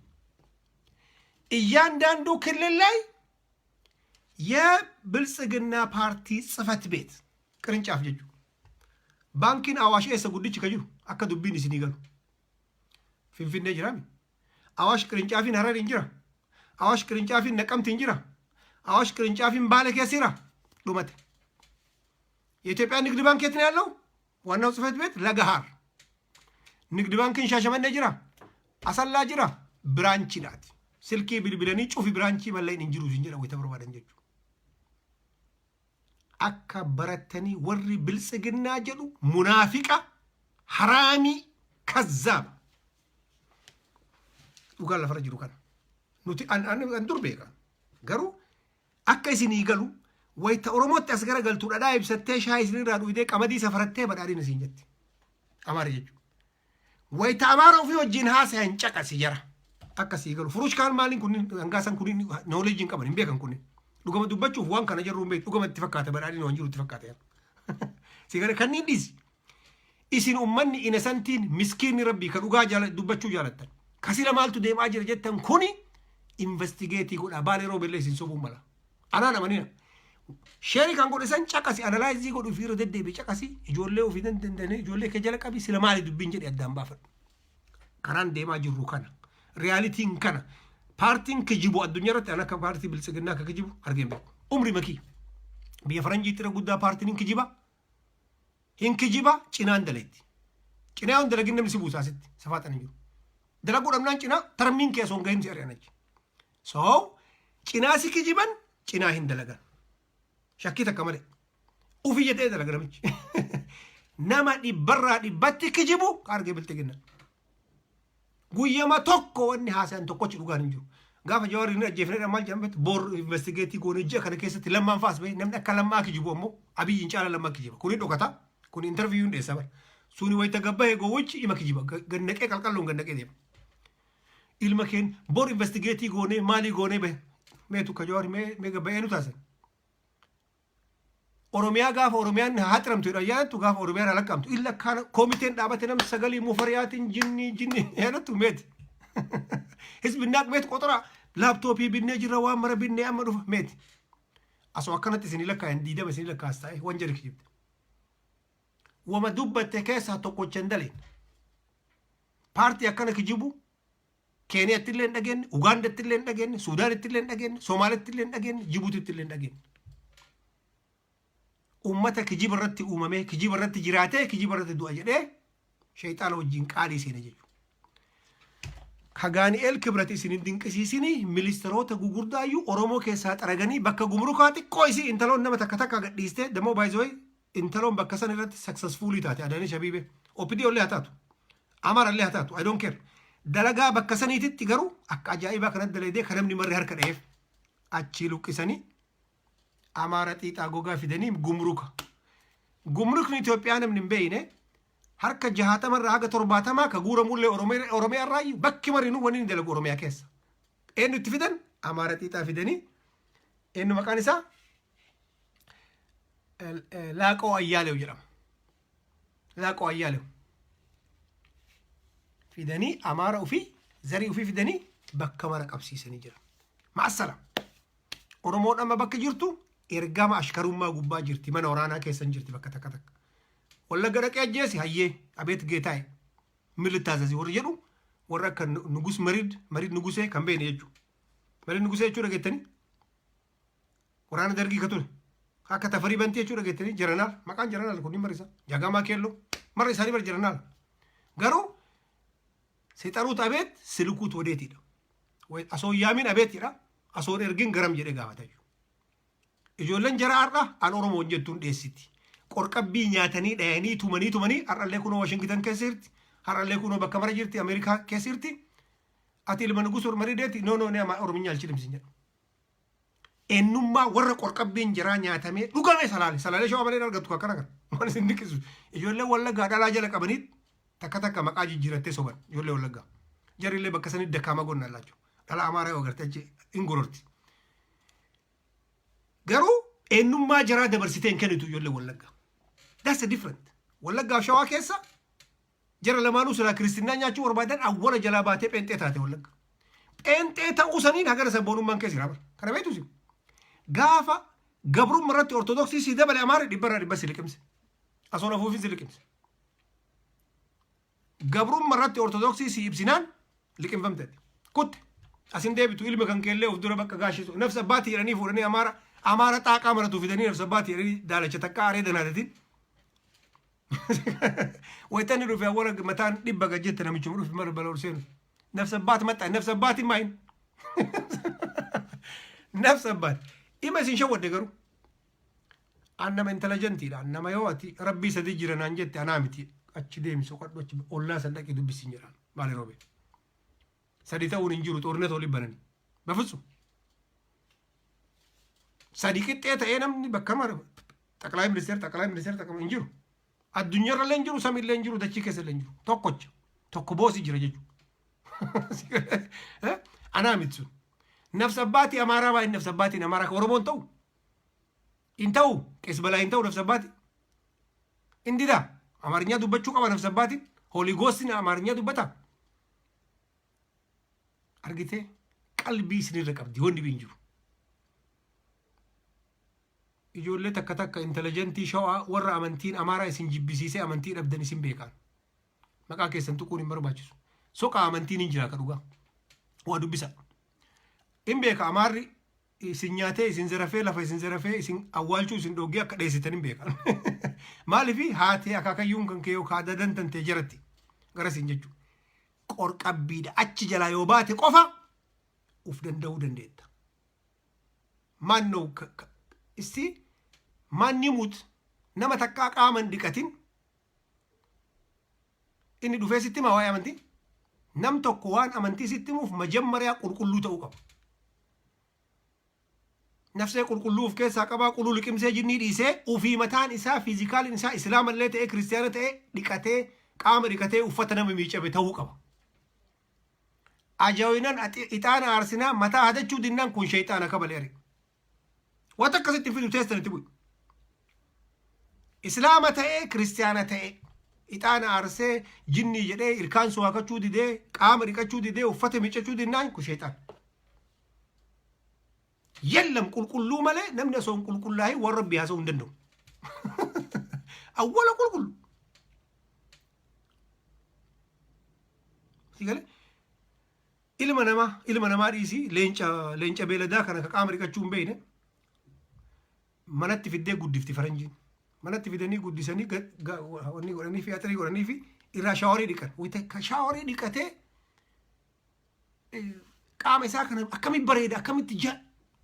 እያንዳንዱ ክልል ላይ የብልጽግና ፓርቲ ጽህፈት ቤት ቅርንጫፍ jechuu. Baankiin Awaash eessa guddichi ka jiru? Akka dubbiin isinii galu, Finfinnee jiraami. Awaash qirincaafiin Harar hin jira. Awaash qirincaafiin Naqamti hin jira. Awaash qirincaafiin Baale keessa jira. Dhumate. የኢትዮጵያ ንግድ ባንክ የት ነው ያለው? ዋናው ጽህፈት ቤት ለገሃር። ንግድ ባንክን ሻሸመኔ jira, አሰላ jira. Branch dhaati. Silkii bilbilanii cufi, branch malleen hin jiru isin jedha wayita barbaadan jechuudha. Akka barattanii, warri Biltsiginnaa jedhu munaafiqa, haraamii, kazzaaba. Dhugaan lafarra jiru kana. Nuti an dur beeka. Garuu akka isinii galu, wayita Oromootti as garagaltu dhadhaa ibsattee, shaayii isinirraa dhugdee, qamadii safarattee badhaadhina isin jetti. Amaara jechuudha. Wayita Amaara ofii wajjin haasayan caqasi jara. Akka sii galu. Furushkaan maaliin kunniin hangaasan kunniin knowledge hin qaban, hin beekan kunniin. Dhugama dubbachuuf waan kana jirru hin beeku. Dhugama itti fakkaata, badhaadhina waan jiru itti fakkaata. Sii gale kanneen dhiisi. Isin ummanni innocent iin miskiinni rabbii ka dhugaa dubbachuu jaalattan. Kasila maaltu deemaa jira jettan kuni investigate godha. Baalee Roobeellee isin sobuun mala. Anaan amanina. Share kan godhe san caqasi, analyze godhu, ofii irra deddeebi caqasi, ijoollee ofii dandeenye, ijoollee kee jala qabi, sila maali dubbiin jedhe addaan baafadhu. Karaan deemaa jirru kana. Reality n kana. Paartiin kijibu addunyaa irratti an akka paartii Biltsiginnaa akka kijibu argeen beeku. Umri makii. Biyya faranjiitti irra guddaa paartiin hin kijiba. Hin kijiba, cinaan daleetti. Cinaa yoon dalagin namni si buusaa asitti safaaxan hin jiru. Dalaguu dhabnaan cinaa tarmiin kee osoo hin gahin si ari'an achi. So cinaa si kijiban, cinaa hin dalagan. Shakkii takka malee. Ufii jedhee dalaga namichi. Nama dhibbarraa dhibbatti kijibu ka argee Bilxiginna. Guyyama tokko wanni haasayan tokkochi dhugaan hin jiru. Gaafa Jawaar inni ajjeefnedha maal jedhan beektu? Boor investigate goonee ji'a kana keessatti Lammaan faas bahe. Namni akka Lammaa kijibu ammoo Abiyyiin caala Lammaa kijiba. Kuni dhokata. Kuni interview dhiyeessa bara. Suni wayita gabbahe gowwichi ima kijiba. Gannaqee qalqalloon gannaqee deema. Ilma keen boor investigate goonee maalii goonee bahe. Meetu ka Jawaar mee gabbahee nu taasisan. Oromiyaa gaafa Oromiyaan haxiramtu jedhan yaadattu, gaafa Oromiyaan halaqqamtu illa kana koomiteen dhaabate nam sagalii mufariyaatiin jinni jinni yaadattu meeti. Hizbinnaaq meeti qoxoraa laaptooppii binnee jirra, waan mara binnee amma dhufa meeti. Asoo akkanatti isinii lakkaayan 20 isinii lakkaas ta'e wan jedhe kijibte. Wama dubbatte keessaa tokkocha hin daleen. Paartii akkana kijibu Keeniyaatti illee hin dhageenye, Ugaandatti illee hin dhageenye, Suudaanitti illee hin dhageenye, Somaalitti illee hin dhageenye, Jibuutitti illee hin dhageenye. Ummata kijiba irratti uumamee, kijiba irratti jiraatee, kijiba irratti du'a jedhee sheexaana wajjin qaalii seene jechuudha. Ka Gaani'eel Kibrat isin hin dinqisiisinii, ministeerota gugurdaayyuu Oromoo keessaa xaraganii bakka gumrukaa xiqqoo isii intaloon nama takka takka gadhiistee damoo baay'isoo intaloon bakka san irratti successfully taate Adaanech Abeebee. OPDO illee haa taatu. Amaara illee haa taatu. I don't care. Dalagaa bakka saniititti garuu akka ajaa'ibaa kanatti dalaydee kan namni marri harka dha'eef achii luqqisanii Amaara xiixaa gogaa fidanii gumruka. Gumrukni Itoophiyaa namni hin beekne harka 60rraa haga 70 ka guuramullee Oromiyaa irraayyuu bakki marinuu wanni inni dalagu Oromiyaa keessa. Eenyu itti fidan? Amaara xiixaa fidanii eenyu maqaan isaa? Laaqoo Ayyaalew jedhama. Laaqoo Ayyaalew. Fidanii Amaara ofii zarii ofii fidanii bakka mara qabsiisanii jira. Ma'assala. Oromoon amma bakka jirtu ergama ashkarummaa gubbaa jirti, mana waraanaa keessa hin jirti bakka takka takka. Wallagga dhaqee ajjeesi hayyee abeet geetaa'e milli taazazii warri jedhu warra akka Nugus Marid Marid Nugusee kan beekne jechuudha. Marid Nugusee jechuudha geettanii waraana Dargii ka ture. Akka Tafarii Bantii jechuudha geettanii Jaranaal, maqaan Jaranaal kunniin marisa Jagamaa Keelloo marra isaanii bar Jaranaal garuu sixaruut abeet silkuut wadeetiidha. Asoo yaamiin abeet jedha, asoon ergin garam jedhee gaafata jechuudha. Ijoolleen jara har'a an Oromoon jettuun dheessiti. Qorqabbii nyaatanii dhayanii tumanii tumanii har'allee kunoo Washington keessa jirti. Har'allee kunoo bakka mara jirti, Ameerikaa keessa jirti. Ati ilma Nugus Marideeti, no no, ne Orominya alchilim sin jedha. Eenyummaa warra qorqabbiin jaraa nyaatamee dhugame Salaale. Salaalee Shawaa malee hin argattu akkana kana. Waan isin dinqisiisu. Ijoolleen Wallaggaa dhalaa jala qabanii takka takka maqaa jijjiirattee soban ijoollee Wallaggaa. Jarrillee bakka sanitti dakkaama gonnaan laachuu. Dhala Amaaraa yoo agarte achi hin gororti. Garuu eenyummaa jaraa dabarsitee hin kennitu ijoollee Wallaggaa. That's the different. Wallaggaa fi Shawaa keessa jara lamaanuu silaa kiristinnaa nyaachuu barbaadan awwala jalaa baatee pheenxee taate Wallagga. Pheenxee ta'uu saniin hagana sabboonummaan keessa jira bara. Kana beektu isin. Gaafa gabrummaa irratti Ortodoksii si dabale Amaarri 100% si liqimse. Asoon afuufin si liqimse. Gabrummaa irratti Ortodoksii si ibsinaan liqimfamte. Kutte. Asin deebitu ilma kan keellee of dura bakka gaashisu. Nafsa abbaatii jedhanii fuudhanii Amaara xaaqaa maratu fidanii nafsa abbaatii jedhanii daalacha takka aaree danaatatiin. Wayitani dhufe awwala mataan dhibba gad jette namichuma dhufe mara bala ol seenu. Nafsa abbaati maxxan nafsa abbaatiin maayin. Nafsa abbaati. Ima isin shawwadde garuu. An nama intelligentiidha. Nama yoo ati rabbii sadi jira naan jette anaa miti. Achi deemi, soqadhu, achi ollaa san dhaqi dubbisiin jedhaan. Maali roobee. Sadi ta'uun hin jiru, xoornet olii banani. Bafutsu. Sadi qixxee ta'ee namni bakka mara xaqlaa ministeera xaqlaa ministeera xaqlaa hin jiru. Addunyaarra illee hin jiru, samii illee hin jiru, dachii keessa illee hin jiru. Tokkocha. Tokko boosi jira jechuudha. Anaa miti sun. Nafsa abbaatii Amaaraa baay'ee nafsa abbaatiin Amaaraa kan Oromoon ta'u. Hin ta'u, qees balaa hin ta'u nafsa abbaatii. Hin didaa. Amaarinyaa dubbachuu qaba nafsa abbaatiin. Holy Ghostiin Amaarinyaa dubbata. Argitee, qalbii isinirra qabdi wanni hin jiru. Ijoollee takka takka intelligentii Shawaa warra amantiin Amaaraa isin jibbisiisee amantii dhabdan isin beekaan. Maqaa keessan tuquun hin barbaachisu. Soqa, amantiin hin jira ka dhugaa. Waa dubbisa. Hin beeka, Amaarri isin nyaatee isin zarafee lafa isin zarafee isin awwaalchuu isin dhoggee akka dheessitan hin beekan. Maaliif haatee akaakayyuun kan kee yookaan dadan tantee jaratti gara isin jechuudha. Qorqabbiidha achi jalaa yoo baate qofa uf danda'uu dandeetta. Maannoo isti maanni mut nama takkaa qaama hin dhiqatin inni dhufee sitti himaa waa'ee amantii. Nam tokko waan amantii sitti himuuf majammariyaa qulqulluu ta'uu qaba. Nafsee qulqulluu of keessaa qabaa, quluu liqimsee jinnii dhiisee ofii mataan isaa physicaliin isaa islaamallee ta'ee kiristiyaana ta'ee dhiqatee qaama dhiqatee uffata nama miicame ta'uu qaba. Ajaa'inan ixaana aarsinaa mataa hadachuu dinnaan kun sheexaana kabalee ari. Wanta akkasitti fidu teessan itti bu'i. Islaama ta'ee kiristiyaana ta'ee ixaana aarsee jinnii jedhee ilkaan suwaakachuu didee qaama dhiqachuu didee uffata miiccachuu dinnaan kun sheexaana. Yallam, qulqulluu malee namni osoo hin qulqullaa'in waan rabbii haasa'uu hin danda'u. Awwala qulqullu. Si galee? Ilma namaa dhiisii leenca beeladaa kana ka qaama dhiqachuu hin beekne manatti fiddee guddifti faranjiin. Manatti fidanii guddisanii wanni godhanii fi axirii godhanii fi irraa showerii dhiqan. Wayita showerii dhiqatee Qaama isaa kana akkamitti bareeda, akkamitti ija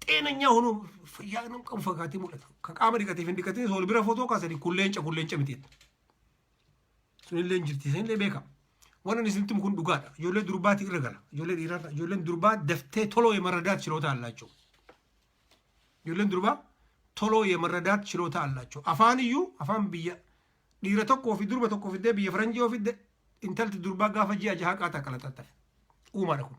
xeenanyaa honoo fayyaa nama qabu fakkaatee mul'ata. Ka qaama dhiqateef hin dhiqatin wal bira footoo kaasanii kun leenca, kun leenca miti. Sunillee hin jirti, isinillee beeka. Waan ani isinitti himu kun dhugaadha. Ijoollee durbaati irra gala. Ijoollee dhiirarra. Ijoolleen durbaa daftee toloo yemarradaat shiloota allaachuu. Ijoolleen durbaa toloo yemarradaat shiloota allaachuu. Afaan iyyuu afaan biyya dhiira tokkoo fi durba tokko fiddee biyya faranjii yoo fidde intalti durbaa gaafa ji'a jaha qaataa qalaxaxxafe. Uumaadha kun.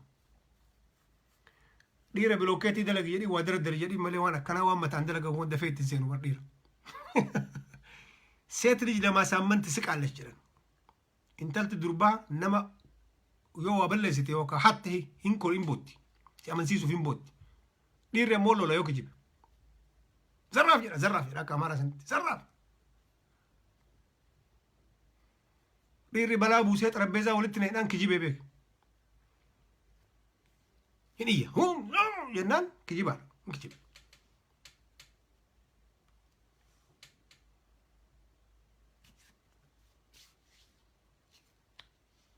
Dhiira bilookeetii dalagi jedhii waa daraddari jedhii malee waan akkanaa waan mataan dalagamu waan dafee ittiin seenu bar dhiira. Seet lij lamaa saammanti siqaallesh jedhan. Intalti durbaa nama yoo waa balleessite yookaan hatte hin kor hin bootti. Si amansiisuuf hin bootti. Dhiirri ammoo lola yoo kijibe. Zarraaf jedha, zarraaf jedha akka Amaaraa sanitti. Zarraaf. Dhiirri balaa buusee xarabbeezaa walitti naqnaan kijibee beeka. Hin iyya. Hum jennaan kijibaadha. Hin kijibe.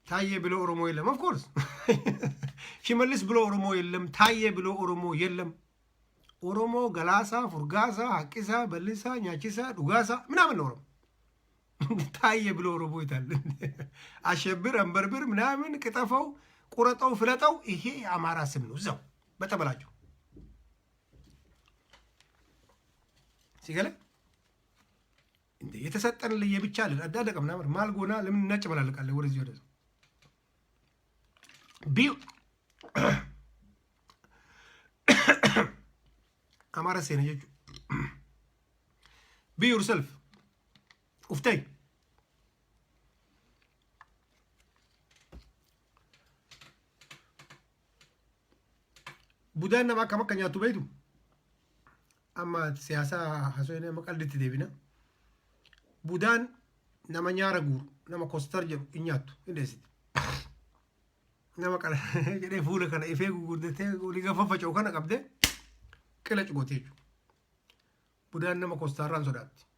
ታዬ ብሎ ኦሮሞ የለም። Of course ሽመልስ ብሎ ኦሮሞ የለም። ታዬ ብሎ ኦሮሞ የለም። ኦሮሞ ገላሳ፣ ፉርጋሳ፣ ሀቂሳ፣ በልሳ፣ ኛቺሳ፣ ዱጋሳ ምናምን ነው ኦሮሞ። ታዬ ብሎ ኦሮሞ ይታል። አሸብር፣ አንበርብር፣ ምናምን ቅጠፈው፣ ቁረጠው፣ ፍለጠው ይሄ የአማራ ስም ነው። እዛው በጠበላቸው ሲገለ እንደ የተሰጠን ለየብቻ አለን አዳደቀ ምናምን ማልጎና ለምን እናጨመላልቃለን? ወደዚህ ወደዚህ ቢ አማራ ሴነ jechuudha. Be yourself. Uftay. Budaan nama akkam akka nyaattu beektu? Amma siyaasaa haasofnee amma qalditti deebina. Budaan nama nyaara guuru, nama kostar jedhu hin nyaattu, hin dheessiti. Nama qala jedhee fuula kana ifee gugurdatee olii gaafa faca'u kana qabdee qila cugote jechuudha. Budaan nama kostaarraan sodaatti.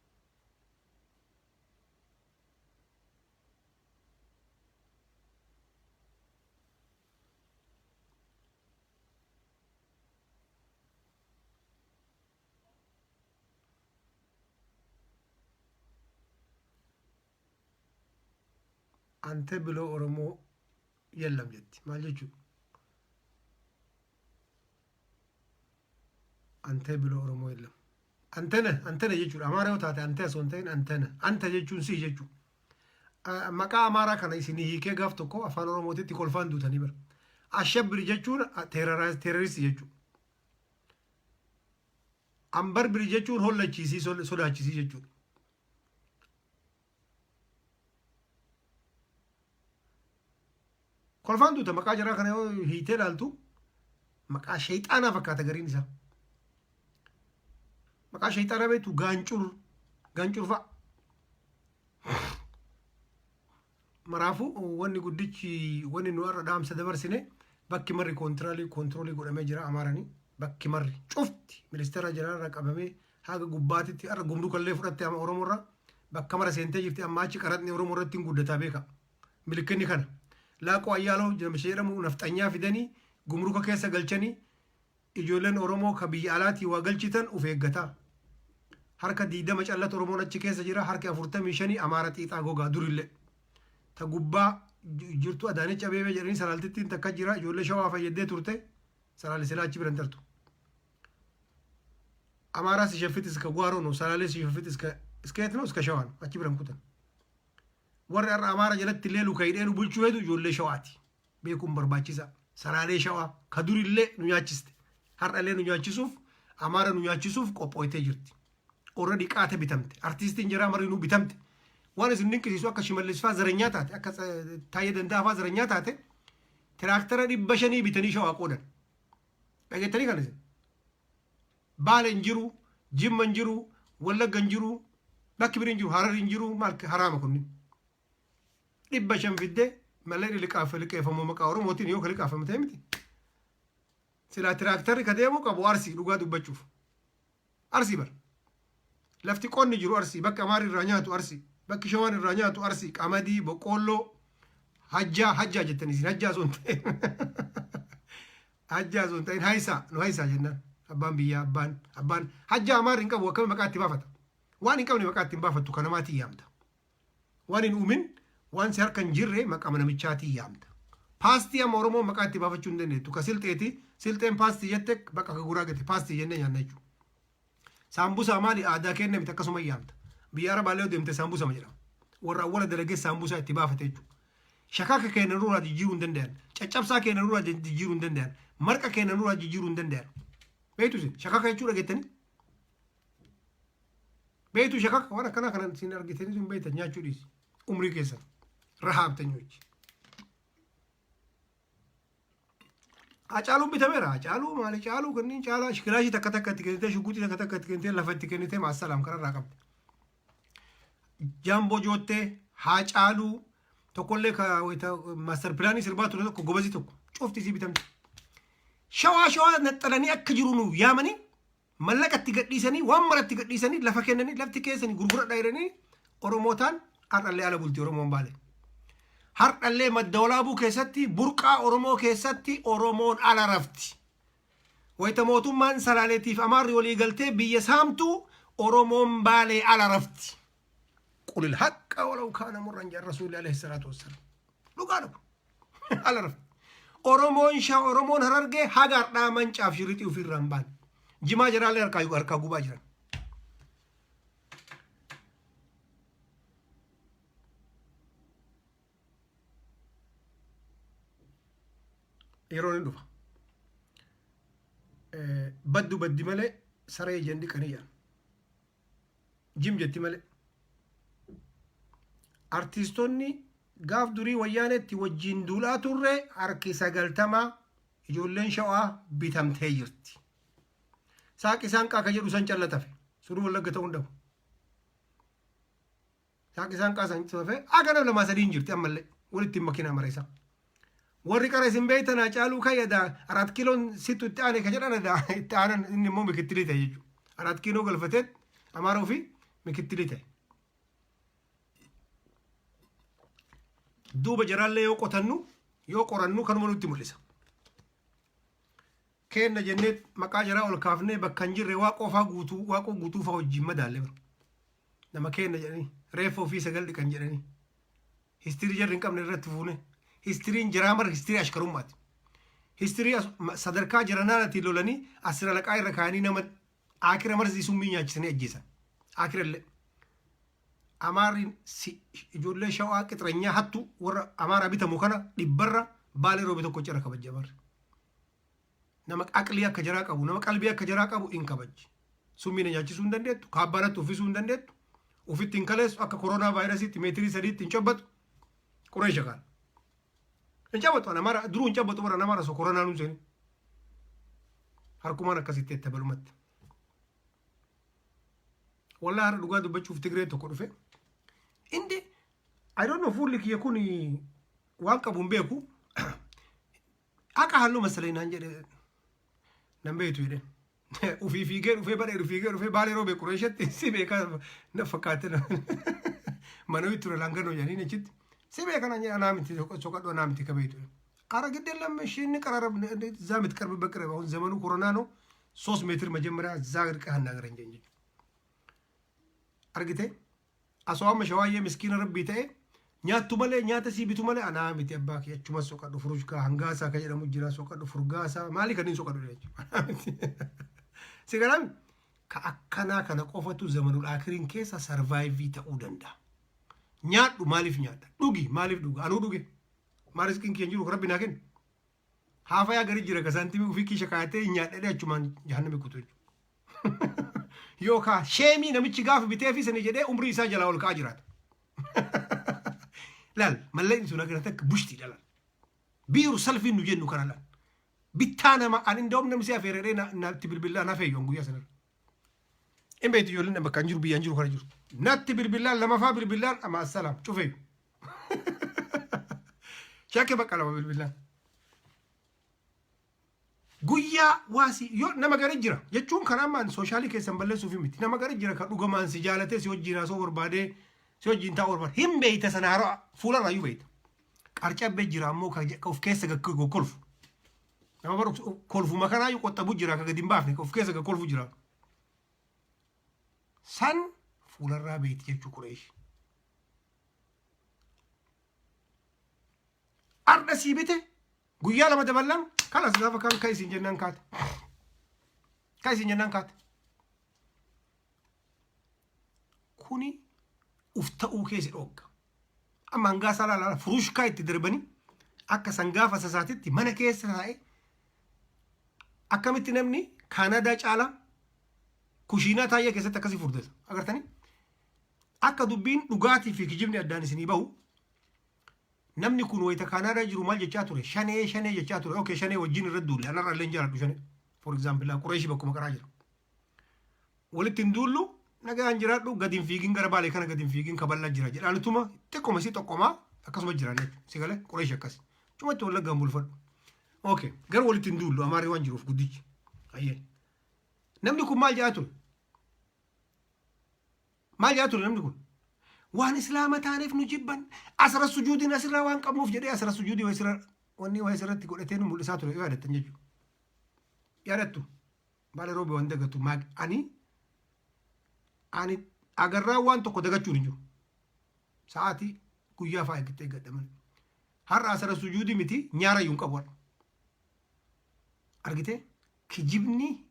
አንተ ብሎ ኦሮሞ የለም jetti. Maal jechuudha? አንተ ብሎ ኦሮሞ የለም። አንተነህ አንተነህ jechuudha. Amaara yoo taate አንተ osoo hin ta'in አንተነህ አንተ jechuun si jechuudha. Maqaa Amaaraa kana isinii hiikee gaaf tokko afaan Oromootitti kolfaan duutanii bara. Ashabbir jechuun terrorist jechuudha. Ambarbir jechuun hollachiisii, sodaachisii jechuudha. Kolfaan duuta maqaa jaraa kana yoo hiitee ilaaltu maqaa sheexaanaa fakkaata gariin isaa. Maqaa sheexaanaa beektu? Gaancur gaancur fa'a. Maraafuu wanni guddichi wanni nu har'a dhaamsa dabarsine bakki marri control godhamee jira Amaaranii. Bakki marri cufti ministeera jaraarra qabamee haga gubbaatitti har'a gumrukallee fudhatte ama Oromoorra bakka mara seentee jirti. Amma achi qaraxni Oromoo irratti hin guddataa beeka. Milikinni kana. Laaqoo Ayyaaloo namicha jedhamu nafxanyaa fidanii gumruka keessa galchanii ijoolleen Oromoo ka biyya alaatii waa galchitan uf eeggataa. Harka 20 callatu Oromoon achi keessa jira, harki 45 Amaara xiixaa gogaa durillee. Ta gubbaa jirtu Adaanech Abeebee jedhanii salaaltittiin takka jira, ijoollee Shawaa fayyadee turte salaale silaa achi biran tartu. አማራ ሲሸፍት እስከ ጓሮ ነው፣ ሰላሌ ሲሸፍት እስከ የት ነው? እስከ ሸዋ ነው። achi biran kutan. Warri har'a Amaara jalatti illee luka hidhee nu bulchuu heetu ijoollee Shawaati. Beekuun barbaachisaa. Salaalee Shawaa ka durillee nu nyaachiste. Har'allee nu nyaachisuuf, Amaara nu nyaachisuuf qophooytee jirti. Already qaata bitamte. Artiistiin jaraa marinuu bitamte. Waan isin dinqisiisu akka Shimallis faa zaranyaa taate, akka Taayyee Danda'aa faa zaranyaa taate, tiraaktara 500 bitanii Shawaa qoodan. Dhageettanii kan isin. Baale hin jiru, Jimma hin jiru, Wallagga hin jiru, bakki biri hin jiru, Harar hin jiru, maal haraama kunni. 500 fiddee malee liqeeffamu maqaa Oromootiin yoo ka liqaafamu ta'e miti. Silaa tiraaktarri ka deemuu qabu Arsii, dhugaa dubbachuuf. Arsii bara. Lafti qonni jiru Arsii, bakki Amaarri irraa nyaatu Arsii, bakki Shawaan irraa nyaatu Arsii, qamadii, boqqoolloo, hajjaa, hajjaa jettanii isin hajjaa sun ta'e. Hajjaa osoo hin ta'in haysaa nu haysaa jennaan. Abbaan biyyaa abbaan abbaan hajjaa amaarri hin qabu akkami maqaa itti baafata. Waan hin qabne maqaa itti hin baafattu kan namaatiin yaamta. Waan hin uumin waan si harka hin jirre maqama namichaatiin yaamta. Paastii amma Oromoon maqaa itti baafachuu hin dandeettu. Ka silxeeti silxeen paastii jette bakka ka guraageti paastii jennee nyaanna jechuudha. Saambusaa maali aadaa kenna miti akkasuma yaamta. Biyya Arabaallee yoo deemte saambusama jedhama. Warra awwala dalagee saambusaa itti baafate jechuudha. Shakaka keenya nurraa jijjiiruu hin danda'an. Caccabsaa keenya nurraa jijjiiruu hin danda'an. Marqa keenya nurraa jijjiiruu hin danda'an. Beektu isin shakaka jechuu dhageettanii? Beektu shakaka waan akkanaa kanan isin argitanii sun beektan nyaachuu dhiisi. Umrii keessan rahaabtanyoochi. Hacaaluun bitameera. Hacaaluu maali caaluu kanneen caalaa kilaashii takka takka itti kennitee shuguxii takka takka itti kennitee lafa itti kennitee maassalaam kanarraa qabde. Jaamboo joottee Hacaaluu tokkollee ka wayita maaster pilaanii sirbaa ture tokko gobazii tokko cufti isii bitamte. Shawaa shawaa naxxalanii akka jiru nu yaamanii mallaqa itti gadhiisanii waan mara itti gadhiisanii lafa kennanii lafti keessanii gurguradhaa jedhanii Oromootaan har'allee ala bulti Oromoon baale. Har'allee madda walaabuu keessatti burqaa Oromoo keessatti Oromoon ala rafti. Wayita mootummaan Salaaleetiif Amaarri walii galtee biyya saamtu Oromoon baalee ala rafti. Qulil haqqa walaw kaana murran jedhan Rasuulli alayhi salaatu wassalaam. Dhugaa dhuga. Ala rafti. Oromoon shaa Oromoon harargee haga har'aa mancaaf shirrixii ofiirraa hin baane. Jimaa jaraallee harkaa harkaa gubaa jiran. Yeroon hin dhufa. Baddu baddi malee saree ija hin dhiqanii jedhan. Jim jetti malee. Artiistonni gaaf durii wayyaaneetti wajjin duulaa turre harki 90 ijoolleen shawaa bitamtee jirti. Saaqi saanqaa ka jedhu san callatafe. Sunuu wallagga ta'uu hin dhabu. Saaqi saanqaa san tafe aga nama lamaa sadiin jirti ammallee walitti hin makinaa mareessa. Warri qara isin beektan Hacaaluu kayyadaa Araat kiiloon sittu itti aane ka jedhan adaa itti aanan inni immoo mikittilii ta'e jechuudha. Araat kiiloo galfatee Amaara ofii mikittilii ta'e. Duuba jaraallee yoo qotannu yoo qorannu kanuma nutti mul'isa. Keenna jennee maqaa jaraa ol kaafnee bakka hin jirre waaqoo faa guutuu waaqoo guutuu faa wajjin madaalle bara. Nama keenna jedhanii reeffa ofii sagal dhiqan jedhanii. Histirii jarri hin qabne irratti fuune. Histiriin jaraa mara histirii ashkarummaati. Histirii sadarkaa jaranaanatiin lolanii asira laqaa irra kaayanii nama akira marzii summii nyaachisanii ajjeesan. Akira illee. Amaarri ijoollee shawaa qixranyaa hattu warra amaaraa bitamu kana dhibbarra baalee roobe tokko cira kabajja barri. Nama aqlii akka jaraa qabu, nama qalbii akka jaraa qabu in kabajji. Summii na nyaachisuu hin dandeettu, kaabbaa natti uffisuu hin dandeettu, ufitti hin kaleessu, akka koronaa vaayirasiitti meetirii sadiitti hin cobbatu. Qureesha kaan. Hin cabbatu, ana mara duruu hin cabbatu bara nama rasu koronaa nuun seeni. Harkumaan akkasitti itti balumatti. Wallaa har'a dhugaa dubbachuuf Tigree tokko dhufe. Indi I don't know fuulli kiyya kun waan qabu hin beeku. Haqa halluu masalee naan jedhe nan beektu jedheen. Ufii fiigee dhufee badhee fiigee dhufee baalee roobee qureeshatti si beekaa na fakkaate mana ture laanganoo jedhanii achitti si beeka naan jedhe anaa miti soqadhu anaa miti ka beektu. Ara ግድ የለም እሺ እንቀራረብ እዛ የምትቀርብበት ቅረብ። አሁን ዘመኑ ኮሮና ነው። 3 ሜትር መጀመሪያ እዛ ርቀህ አናግረኝ እንጂ argite asoo amma shawaayyee miskiina rabbii ta'e nyaattu malee nyaata sii bitu malee anaa miti abbaa kee achuma soqadhu furushkaa hangaasaa ka jedhamu jira soqadhu furgaasaa maali kanneen soqadhu jechuudha. Si galaan ka akkanaa kana qofatu zamanul akiriin keessa survive ta'uu danda'a. Nyaadhu maaliif nyaadha? Dhugi maaliif dhuga? Anuu dhuge. Maal riskiin kiyya jiru rabbi naa kennu. Haafayaa gari jira ka saantimii ofii kiisha kaayatee nyaadhee achumaan jahannami kutu jechuudha. Yookaan sheemii namichi gaafa bitee fi sani jedhee umrii isaa jalaa ol ka'aa jiraata. Laal mallaqni sun agartee akka bushtiidha laal. Biiru salfiin nu jennu kana laal. Bittaa nama ani inda'um namni si afeeree natti bilbilaa na feeyyoon guyyaa sanarra. Hin beektu ijoolleen bakka hin jiru biyya hin jiru kana jiru. Natti bilbilaan lamafaa bilbilaan amma assalaam cufeeyyu. Shakke bakka lama bilbilaan. Guyyaa waasi yoo nama gari jira jechuun kan ammaan soshaalii keessan balleessuuf miti. Nama gari jira kan dhugamaan si jaalatee si wajjin haasoo barbaadee si wajjin taa'uu barbaade. Hin beeyta sana haraa fuularraa iyyuu beeyta. Qarcabbee jira ammoo kan of keessa gokkolfu. Nama bara kolfuma kanaayyuu qoxxabu jira akka gadi hin baafne of keessa ga kolfu jira. San fuularraa beekti jechuu Qureesh. Ardha sii bite guyyaa lama daballaan kalas gaafa kaan ka isin jennaan kaate. Ka isin jennaan kaate. Kuni uf ta'uu keessa dhoogga. Amma hangaa isaa laala furushkaa itti darbanii akka sangaa fasasaatitti mana keessa taa'ee akkamitti namni Kaanaadaa caalaa kushiinaa taayyaa keessatti akkasii furdata. Agartanii? Akka dubbiin dhugaatii fi kijibni addaan isinii bahu namni kun wayita Kaanaadaa jiru maal jechaa ture? Shanee shanee jechaa ture. Okay, shanee wajjin irra duulle. Anarra illee hin jaaladhu shanee. For example, Qureeshii bakkuma qaraa jira. Walitti hin duullu, nagaan jiraadhu, gadi hin fiigin gara Baalee kana gadi hin fiigin kaballaa jira jedhaanituma xiqqoma si xoqqomaa akkasuma jiran jechuudha. Si galee Qureeshii akkas. Cumatti Wallaggaan bulfadhu. Okay, garuu walitti hin duullu Amaarri waan jiruuf guddichi. Ayyee. Namni kun maal jedhaa ture? Maal jedhaa ture namni kun? Waan islaama taaneef nu jibban asra sujuudiin asirraa waan qabnuuf jedhee asra sujuudii waa wanni waa asirratti godhatee nu mul'isaa ture yoo yaadattan jechuudha. Yaadattu? Baala roobe waan dagatu maal ani agarraa waan tokko dagachuun hin jiru. Sa'aatii guyyaa fa'aa eeggattee eeggadha malee. Har'a asara sujuudii miti nyaara iyyuu hin qabu har'a. Argitee? Kijibni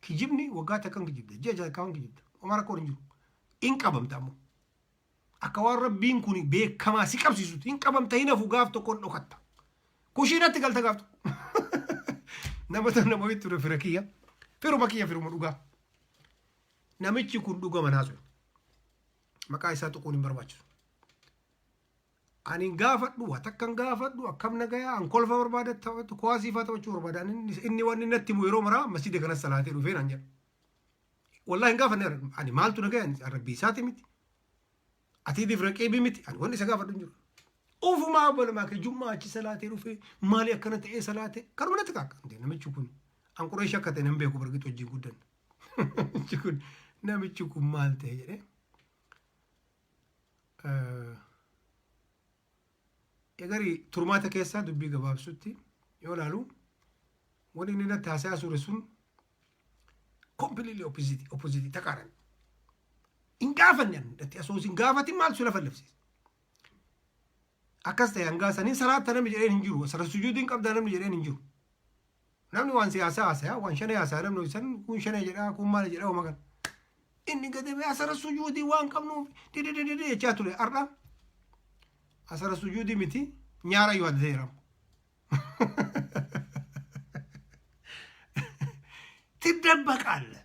kijibni waggaa takkan kijibda ji'a takkan kijibda. Homaa rakkoon hin jiru. In qabamta ammoo. Akka waan rabbiin kun beekamaa si qabsiisutti hin qabamta hin hafu gaaf tokkoon dhokatta. Kushiinatti galta gaaf tokko. Nama tan nama wayii ture fira kiyya. Firuma kiyya firuma dhugaa. Namichi kun dhuga manaa sun. Maqaa isaa tuquun hin barbaachisu. Ani hin gaafadhu, waa takka hin gaafadhu, akkam nagayaa, an kolfa barbaada, taphatu, kuwaasii faa taphachuu barbaada. Inni wanni natti himu yeroo maraa masjida kanas salaatee dhufee naan jedha. Wallahi hin gaafanne ani maaltu nagaya, ani rabbii isaati miti. Atiitiif raqiibii miti, ani wanni isa gaafadhu hin jiru. Ufumaa obbolamaa kee jummaa achi salaatee dhufee maali akkana ta'ee salaatee kanuma natti kaaka. Namichi kun an Qureesh akka ta'e nan beeku bargitu wajjin guddanne. Namichi kun namichi kun maal ta'e jedhee. Egarii turmaata keessaa dubbii gabaabsutti yoo ilaalu wanni inni natti haasayaa ture sun completely opposite opposite taqaaran. Hin gaafanne ani natti osoo hin gaafatin maal su lafa lafsiisa. Akkas ta'e hangaa saniin salaatta namni jedheen hin jiru. Sara sujuudiin qabdaa namni jedheen hin jiru. Namni waan siyaasaa haasaya, waan shanee haasaya namni san kun shanee jedhaa, kun maali jedhaa homa kana. Inni gadi ba'ee asara sujuudii waan qabnuuf dididididi jechaa ture har'a. Asara sujuudii miti nyaara yoo adda jedhamu. Tiddabbaqaalla.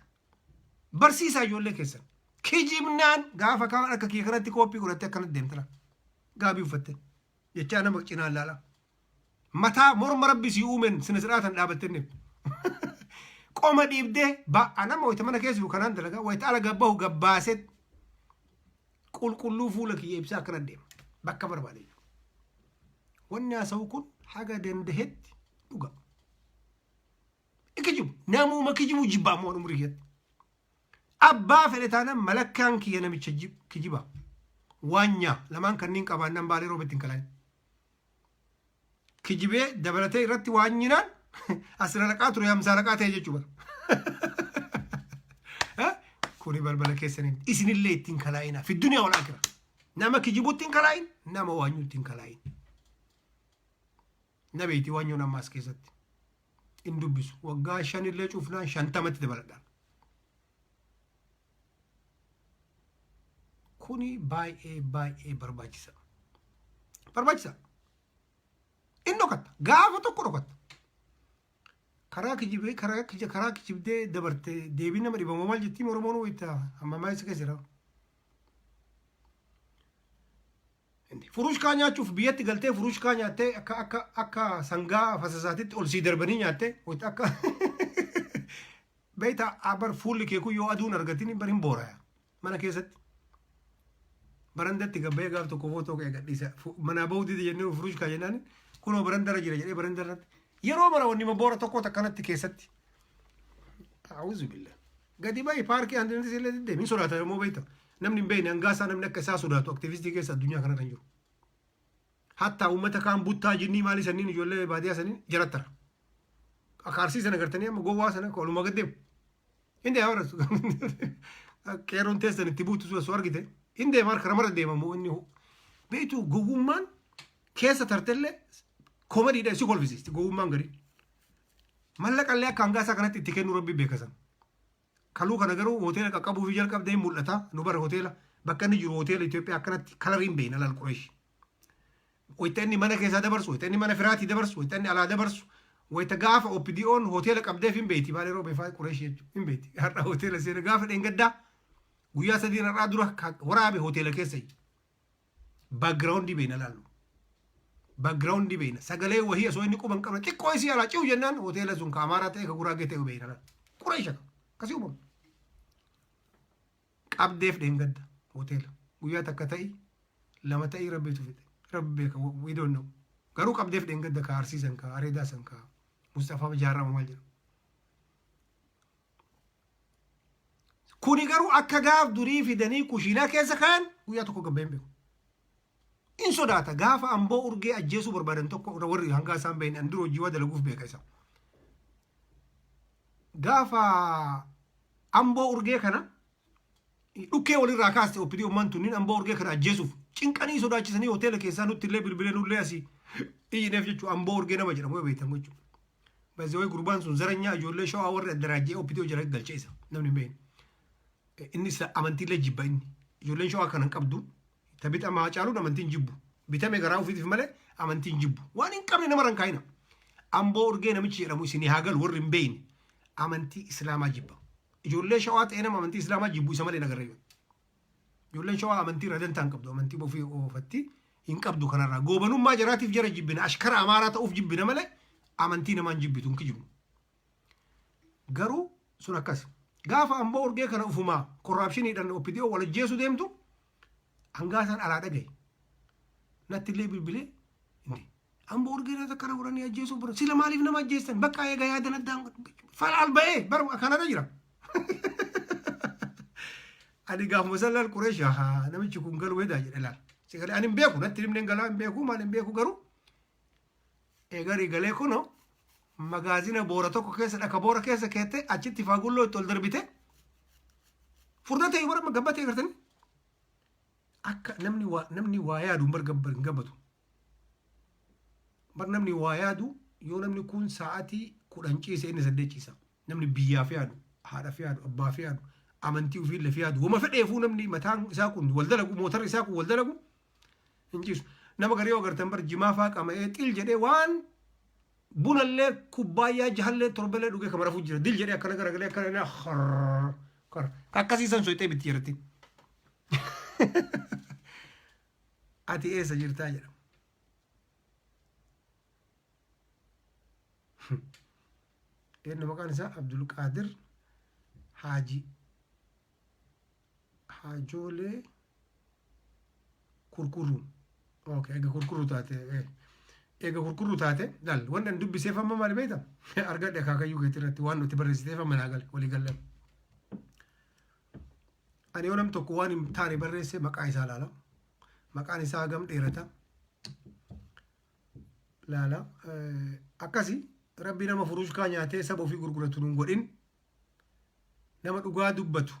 Barsiisaa ijoollee keessan. Kijibnaan gaafa kaan akka kiyya kanatti kooppii godhattee akkanatti deemtira. Gaabii uffatte. Jechaa nama cinaan laalaa. Mataa morma rabbi sii uumeen sina siraataan dhaabattee inni. Qoma dhiibdee ba'a nama wayita mana keessa jiru kanaan dalagaa wayita ala gabbahu gabbaasee qulqulluu fuula kiyya ibsaa akkana deema. Bakka barbaade jechuudha. Wanni haasa'u kun haga dandahetti dhuga. Kijibu namuma kijibu jibbaa immoo umurii kiyyatti. Abbaa fedhe taanaan malakkaan kiyya namicha kijiba. Waan nyaa lamaan kanneen qabaannaan baalee roobetti hin kalaayin. Kijibee dabalatee irratti waan nyinaan asirra laqaa ture hamsaa laqaa ta'e jechuu bara. Kuni balbala keessaniin isinillee ittiin kalaa'inaa fi duniyaa wal akira. Nama kijibutti hin kalaa'in nama waanyutti hin kalaa'in. Na beeyti waanyoon amma as keessatti. Hin dubbisu. Waggaa shanillee cufnaan 50tti dabaladhaan. Kuni baay'ee baay'ee barbaachisa. Barbaachisa. In dhokatta. Gaafa tokko dhokatta. Karaa kijibee karaa kija karaa kijibdee dabarte deebii nama dhibamoo maal jettii Oromoon wayita hammamaa isa keessa jira. Furushkaa nyaachuuf biyyatti galtee furushkaa nyaattee akka akka akka sangaa fasasaatitti ol sii darbanii nyaattee wayita akka beektaa abar fuulli kee kun yoo aduun argatin bar hin booraya mana keessatti. Barandatti gabbee gaaf tokko footoo ka'e gadhiisa manaa bahuu dide jennee furushkaa jennaan kunoo barandara jira jedhee barandarratti yeroo mara wanni boora tokko takkanatti keessatti. A'uuzu billah. Gadi bahi paarkii handinatti illee deddeemi hin sodaata yommuu beekta. Namni hin beekne hangaa isaa namni akka isaa sodaatu aktivistii keessa addunyaa kanarra hin jiru. Hatta uummata kaan buttaa jinnii maalii sanniin ijoollee baadiyyaa sanniin jarattara. Akaarsii sana gartanii amma gowwaa sana ka walumaa gad deemu. Hin deema bara. Qeerroon teessan itti buutu sun osoo argite. Hin deema harka namarra deema moo inni beektu gowwummaan keessa tartellee komadiidha si kolfisiisti gowwummaan garii. Mallaqallee akka hangaa isaa kanatti itti kennuu rabbi beeka san. Kaluu kana garuu hoteela qaqqabuufii jalqabdee hin mul'ata. Nu bara hoteela bakka inni jiru hoteela Itoophiyaa akkanatti kalariin beekna laal Qureesh. Wayita inni mana keessaa dabarsu, wayita inni mana firaatii dabarsu, wayita inni alaa dabarsu, wayita gaafa OPDOn hoteela qabdeef hin beekti. Maal yeroo beefaa Qureesh jechuudha hin beekti. Har'a hoteela seena gaafa dheengaddaa guyyaa 3 har'aa dura waraabe hoteela keessa. Background beekna laallu. Background beekna. Sagalee wahii osoo inni quba hin qabne xiqqoo isii alaa ciu jennaan hoteela sun ka Amaaraa ta'e ka Guraagee ta'e beekna laal. Qureesha akkasii uumamu. Qabdeef dheengadda hoteela. Guyyaa takka ta'i lama ta'ii rabbiitu fixe. Rabbi beeka, we don't know. Garuu qabdeef dheengadda ka Arsii san ka Areedaa san ka Mustafaa Jaarraa maal jedhu. Kuni garuu akka gaaf durii fidanii kushiinaa keessa kaayan guyyaa tokko gabbee hin beeku. In sodaata gaafa amboo urgee ajjeesuu barbaadan tokko warri hangaa isaan beekne an dura hojii waa dalaguuf beeka isa. Gaafa amboo urgee kana dhukkee walirraa kaaste OPD ummaan tunniin amboo urgee kana ajjeesuuf cinqanii sodaachisanii hoteela keessaa nutti illee bilbilee nullee asii iyyineef jechuudha amboo urgee nama jedhamu yoo beektan jechuudha. Bazzawee gurbaan sun zaranyaa ijoollee shawaa warri addaraajjee OPD jala galchee isa namni hin beekne. Inni isa amantiillee jibba inni. Ijoolleen shawaa kana hin qabdu. Tabita maa caaluun amantiin jibbu. Bitame garaa ofiitiif malee amantiin jibbu. Waan hin qabne namarra hin kaayina. Amboo urgee namichi jedhamu isinii haa galu warri hin beekne amantii islaamaa jibba. Ijoollee shawaa ta'ee nama amantii islaamaa jibbu isa malee hin agarre. Ijoolleen shawaa amantii irraa dantaa hin qabdu. Amantii ofii oofatti hin qabdu kanarraa. Goobanummaa jaraatiif jara jibbina. Ashkara amaaraa ta'uuf jibbina malee amantii namaan jibbitu hin kijibnu. Garuu sun akkas. Gaafa amboo urgee kana ufumaa korraapshiniidhaan OPDO wal ajjeesuu deemtu hangaasaan alaa dhagaye. Natti illee bilbilee inni amboo urgee irratti akkana godhanii ajjeesuu bira sila maaliif nama ajjeessan bakka eega yaadan addaan falaal ba'ee bara kanarra jira. Ani gaafuma san laal Qureesh haa namichi kun galuu hedaa jedhe laal. Sagalee ani hin beeku natti himneen galaa hin beeku maal hin beeku garuu eegarii galee kunoo magaazina boora tokko keessa dhaka boora keessa keette achitti faagulloo itti ol darbite furdatee bara gabbatee agartanii akka namni waa namni waa yaadu bar gabbar hin gabbatu. Bar namni waa yaadu yoo namni kun sa'aatii 10 ciise inni 8 ciisa. Namni biyyaaf yaadu, haadhaaf yaadu, abbaaf yaadu, amantii ofiillee yaadu, wama fedheefuu namni mataan isaa kun wal dalagu, mootarri isaa kun wal dalagu hin ciisu. Nama garii yoo agartan bar jimaa faa qama'ee xil jedhee waan bunallee kubbaayyaa jahallee torballee dhugee kama rafuu jira. Dil jedhee akkana garagalee akkana akkasii san soyxee bitti jedhatti. Ati eessa jirtaa jedhama. Eenyu maqaan isaa Abdulqaadir Haaji Haajoolee Kurkuruu. Okay, eega kurkuruu taate. Eega kurkuruu taate laal wanni an dubbiseef amma maali beekta? Argadhe akaakayyuu keetii irratti waan nuti barreessiteef amma naa gale walii galle. Ani yoo nam tokko waan hin taane barreesse maqaa isaa laala. Maqaan isaa hagam dheerata. Laala. Akkasi rabbi nama furushkaa nyaatee saba ofii gurguratu nun godhin. Nama dhugaa dubbatu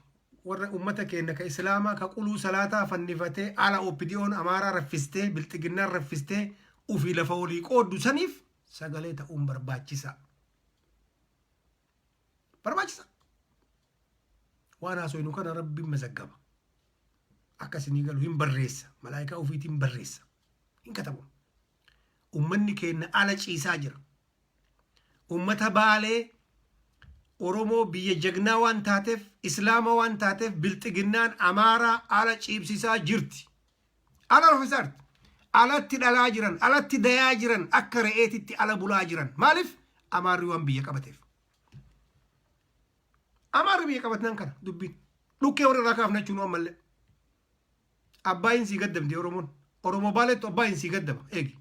warra ummata keenya ka islaamaa ka quluu salaataa fannifatee ala OPDOn amaaraa raffistee bilxiginnaan raffistee ofii lafa walii qooddu saniif sagalee ta'uun barbaachisa. Barbaachisa. Waan haasoynu kana rabbiin mazaggaba. Akka isinii galu hin barreessa. Malaayikaa ofiitiin barreessa. Hin katabu. Ummanni keenya ala ciisaa jira. Ummata Baalee Oromoo biyya jagnaa waan taateef, Islaama waan taateef bilxiginnaan Amaaraa ala ciibsisaa jirti. Ala raffisaa jirti. Alatti dhalaa jiran, alatti dayaa jiran, akka re'eetitti ala bulaa jiran. Maaliif? Amaarri waan biyya qabateef. Amaarri biyya qabatnaan kana dubbiin. Dhukkee warra irraa kaafna jechuun ammallee. Abbaayin sii gaddamti Oromoon. Oromoo Baaleettu abbaayin sii gaddama eegi.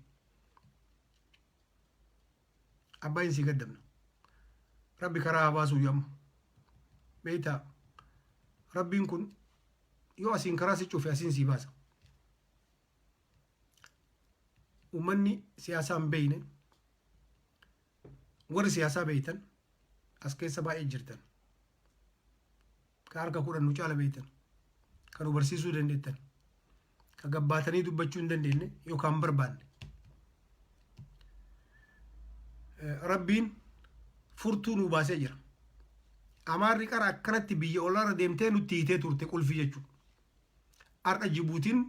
Abbaayin sii gaddamna. Rabbi karaa haa baasuu amma. Beektaa Rabbiin kun yoo asiin karaa si cufe asiin sii baasa. Uummanni siyaasaa hin beekne. Warri siyaasaa beeytan as keessa baay'ee jirtan. Ka harka 10 nu caala beeytan. Ka nu barsiisuu dandeettan. Ka gabbaatanii dubbachuu hin dandeenye yookaan hin barbaanne. Rabbiin furtuu nu baasee jira. Amaarri qara akkanatti biyya olaarra deemtee nutti hiitee turte qulfii jechuudha. Har'a Jibuutiin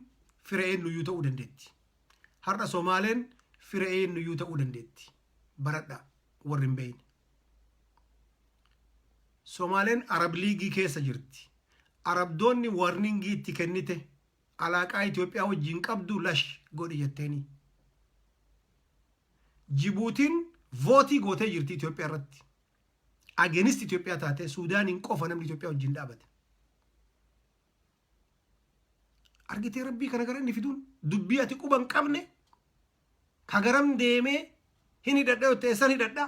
fira eenyuyyuu ta'uu dandeetti. Har'a Somaaleen fira eenyuyyuu ta'uu dandeetti. Baradhaa warri hin beekne. Somaaleen Arab Liigii keessa jirti. Arabdoonni warningii itti kennite, alaaqaa Itoophiyaa wajjin qabdu lash godhi jetteeni. Jibuutiin vootii gootee jirti Itoophiyaa irratti. Against Itoophiyaa taatee Suudaaniin qofa namni Itoophiyaa wajjin dhaabate. Argitee rabbii kana gara inni fiduun dubbii ati quba hin qabne ka garam deemee hin hidhadha yoo ta'e san hidhadha.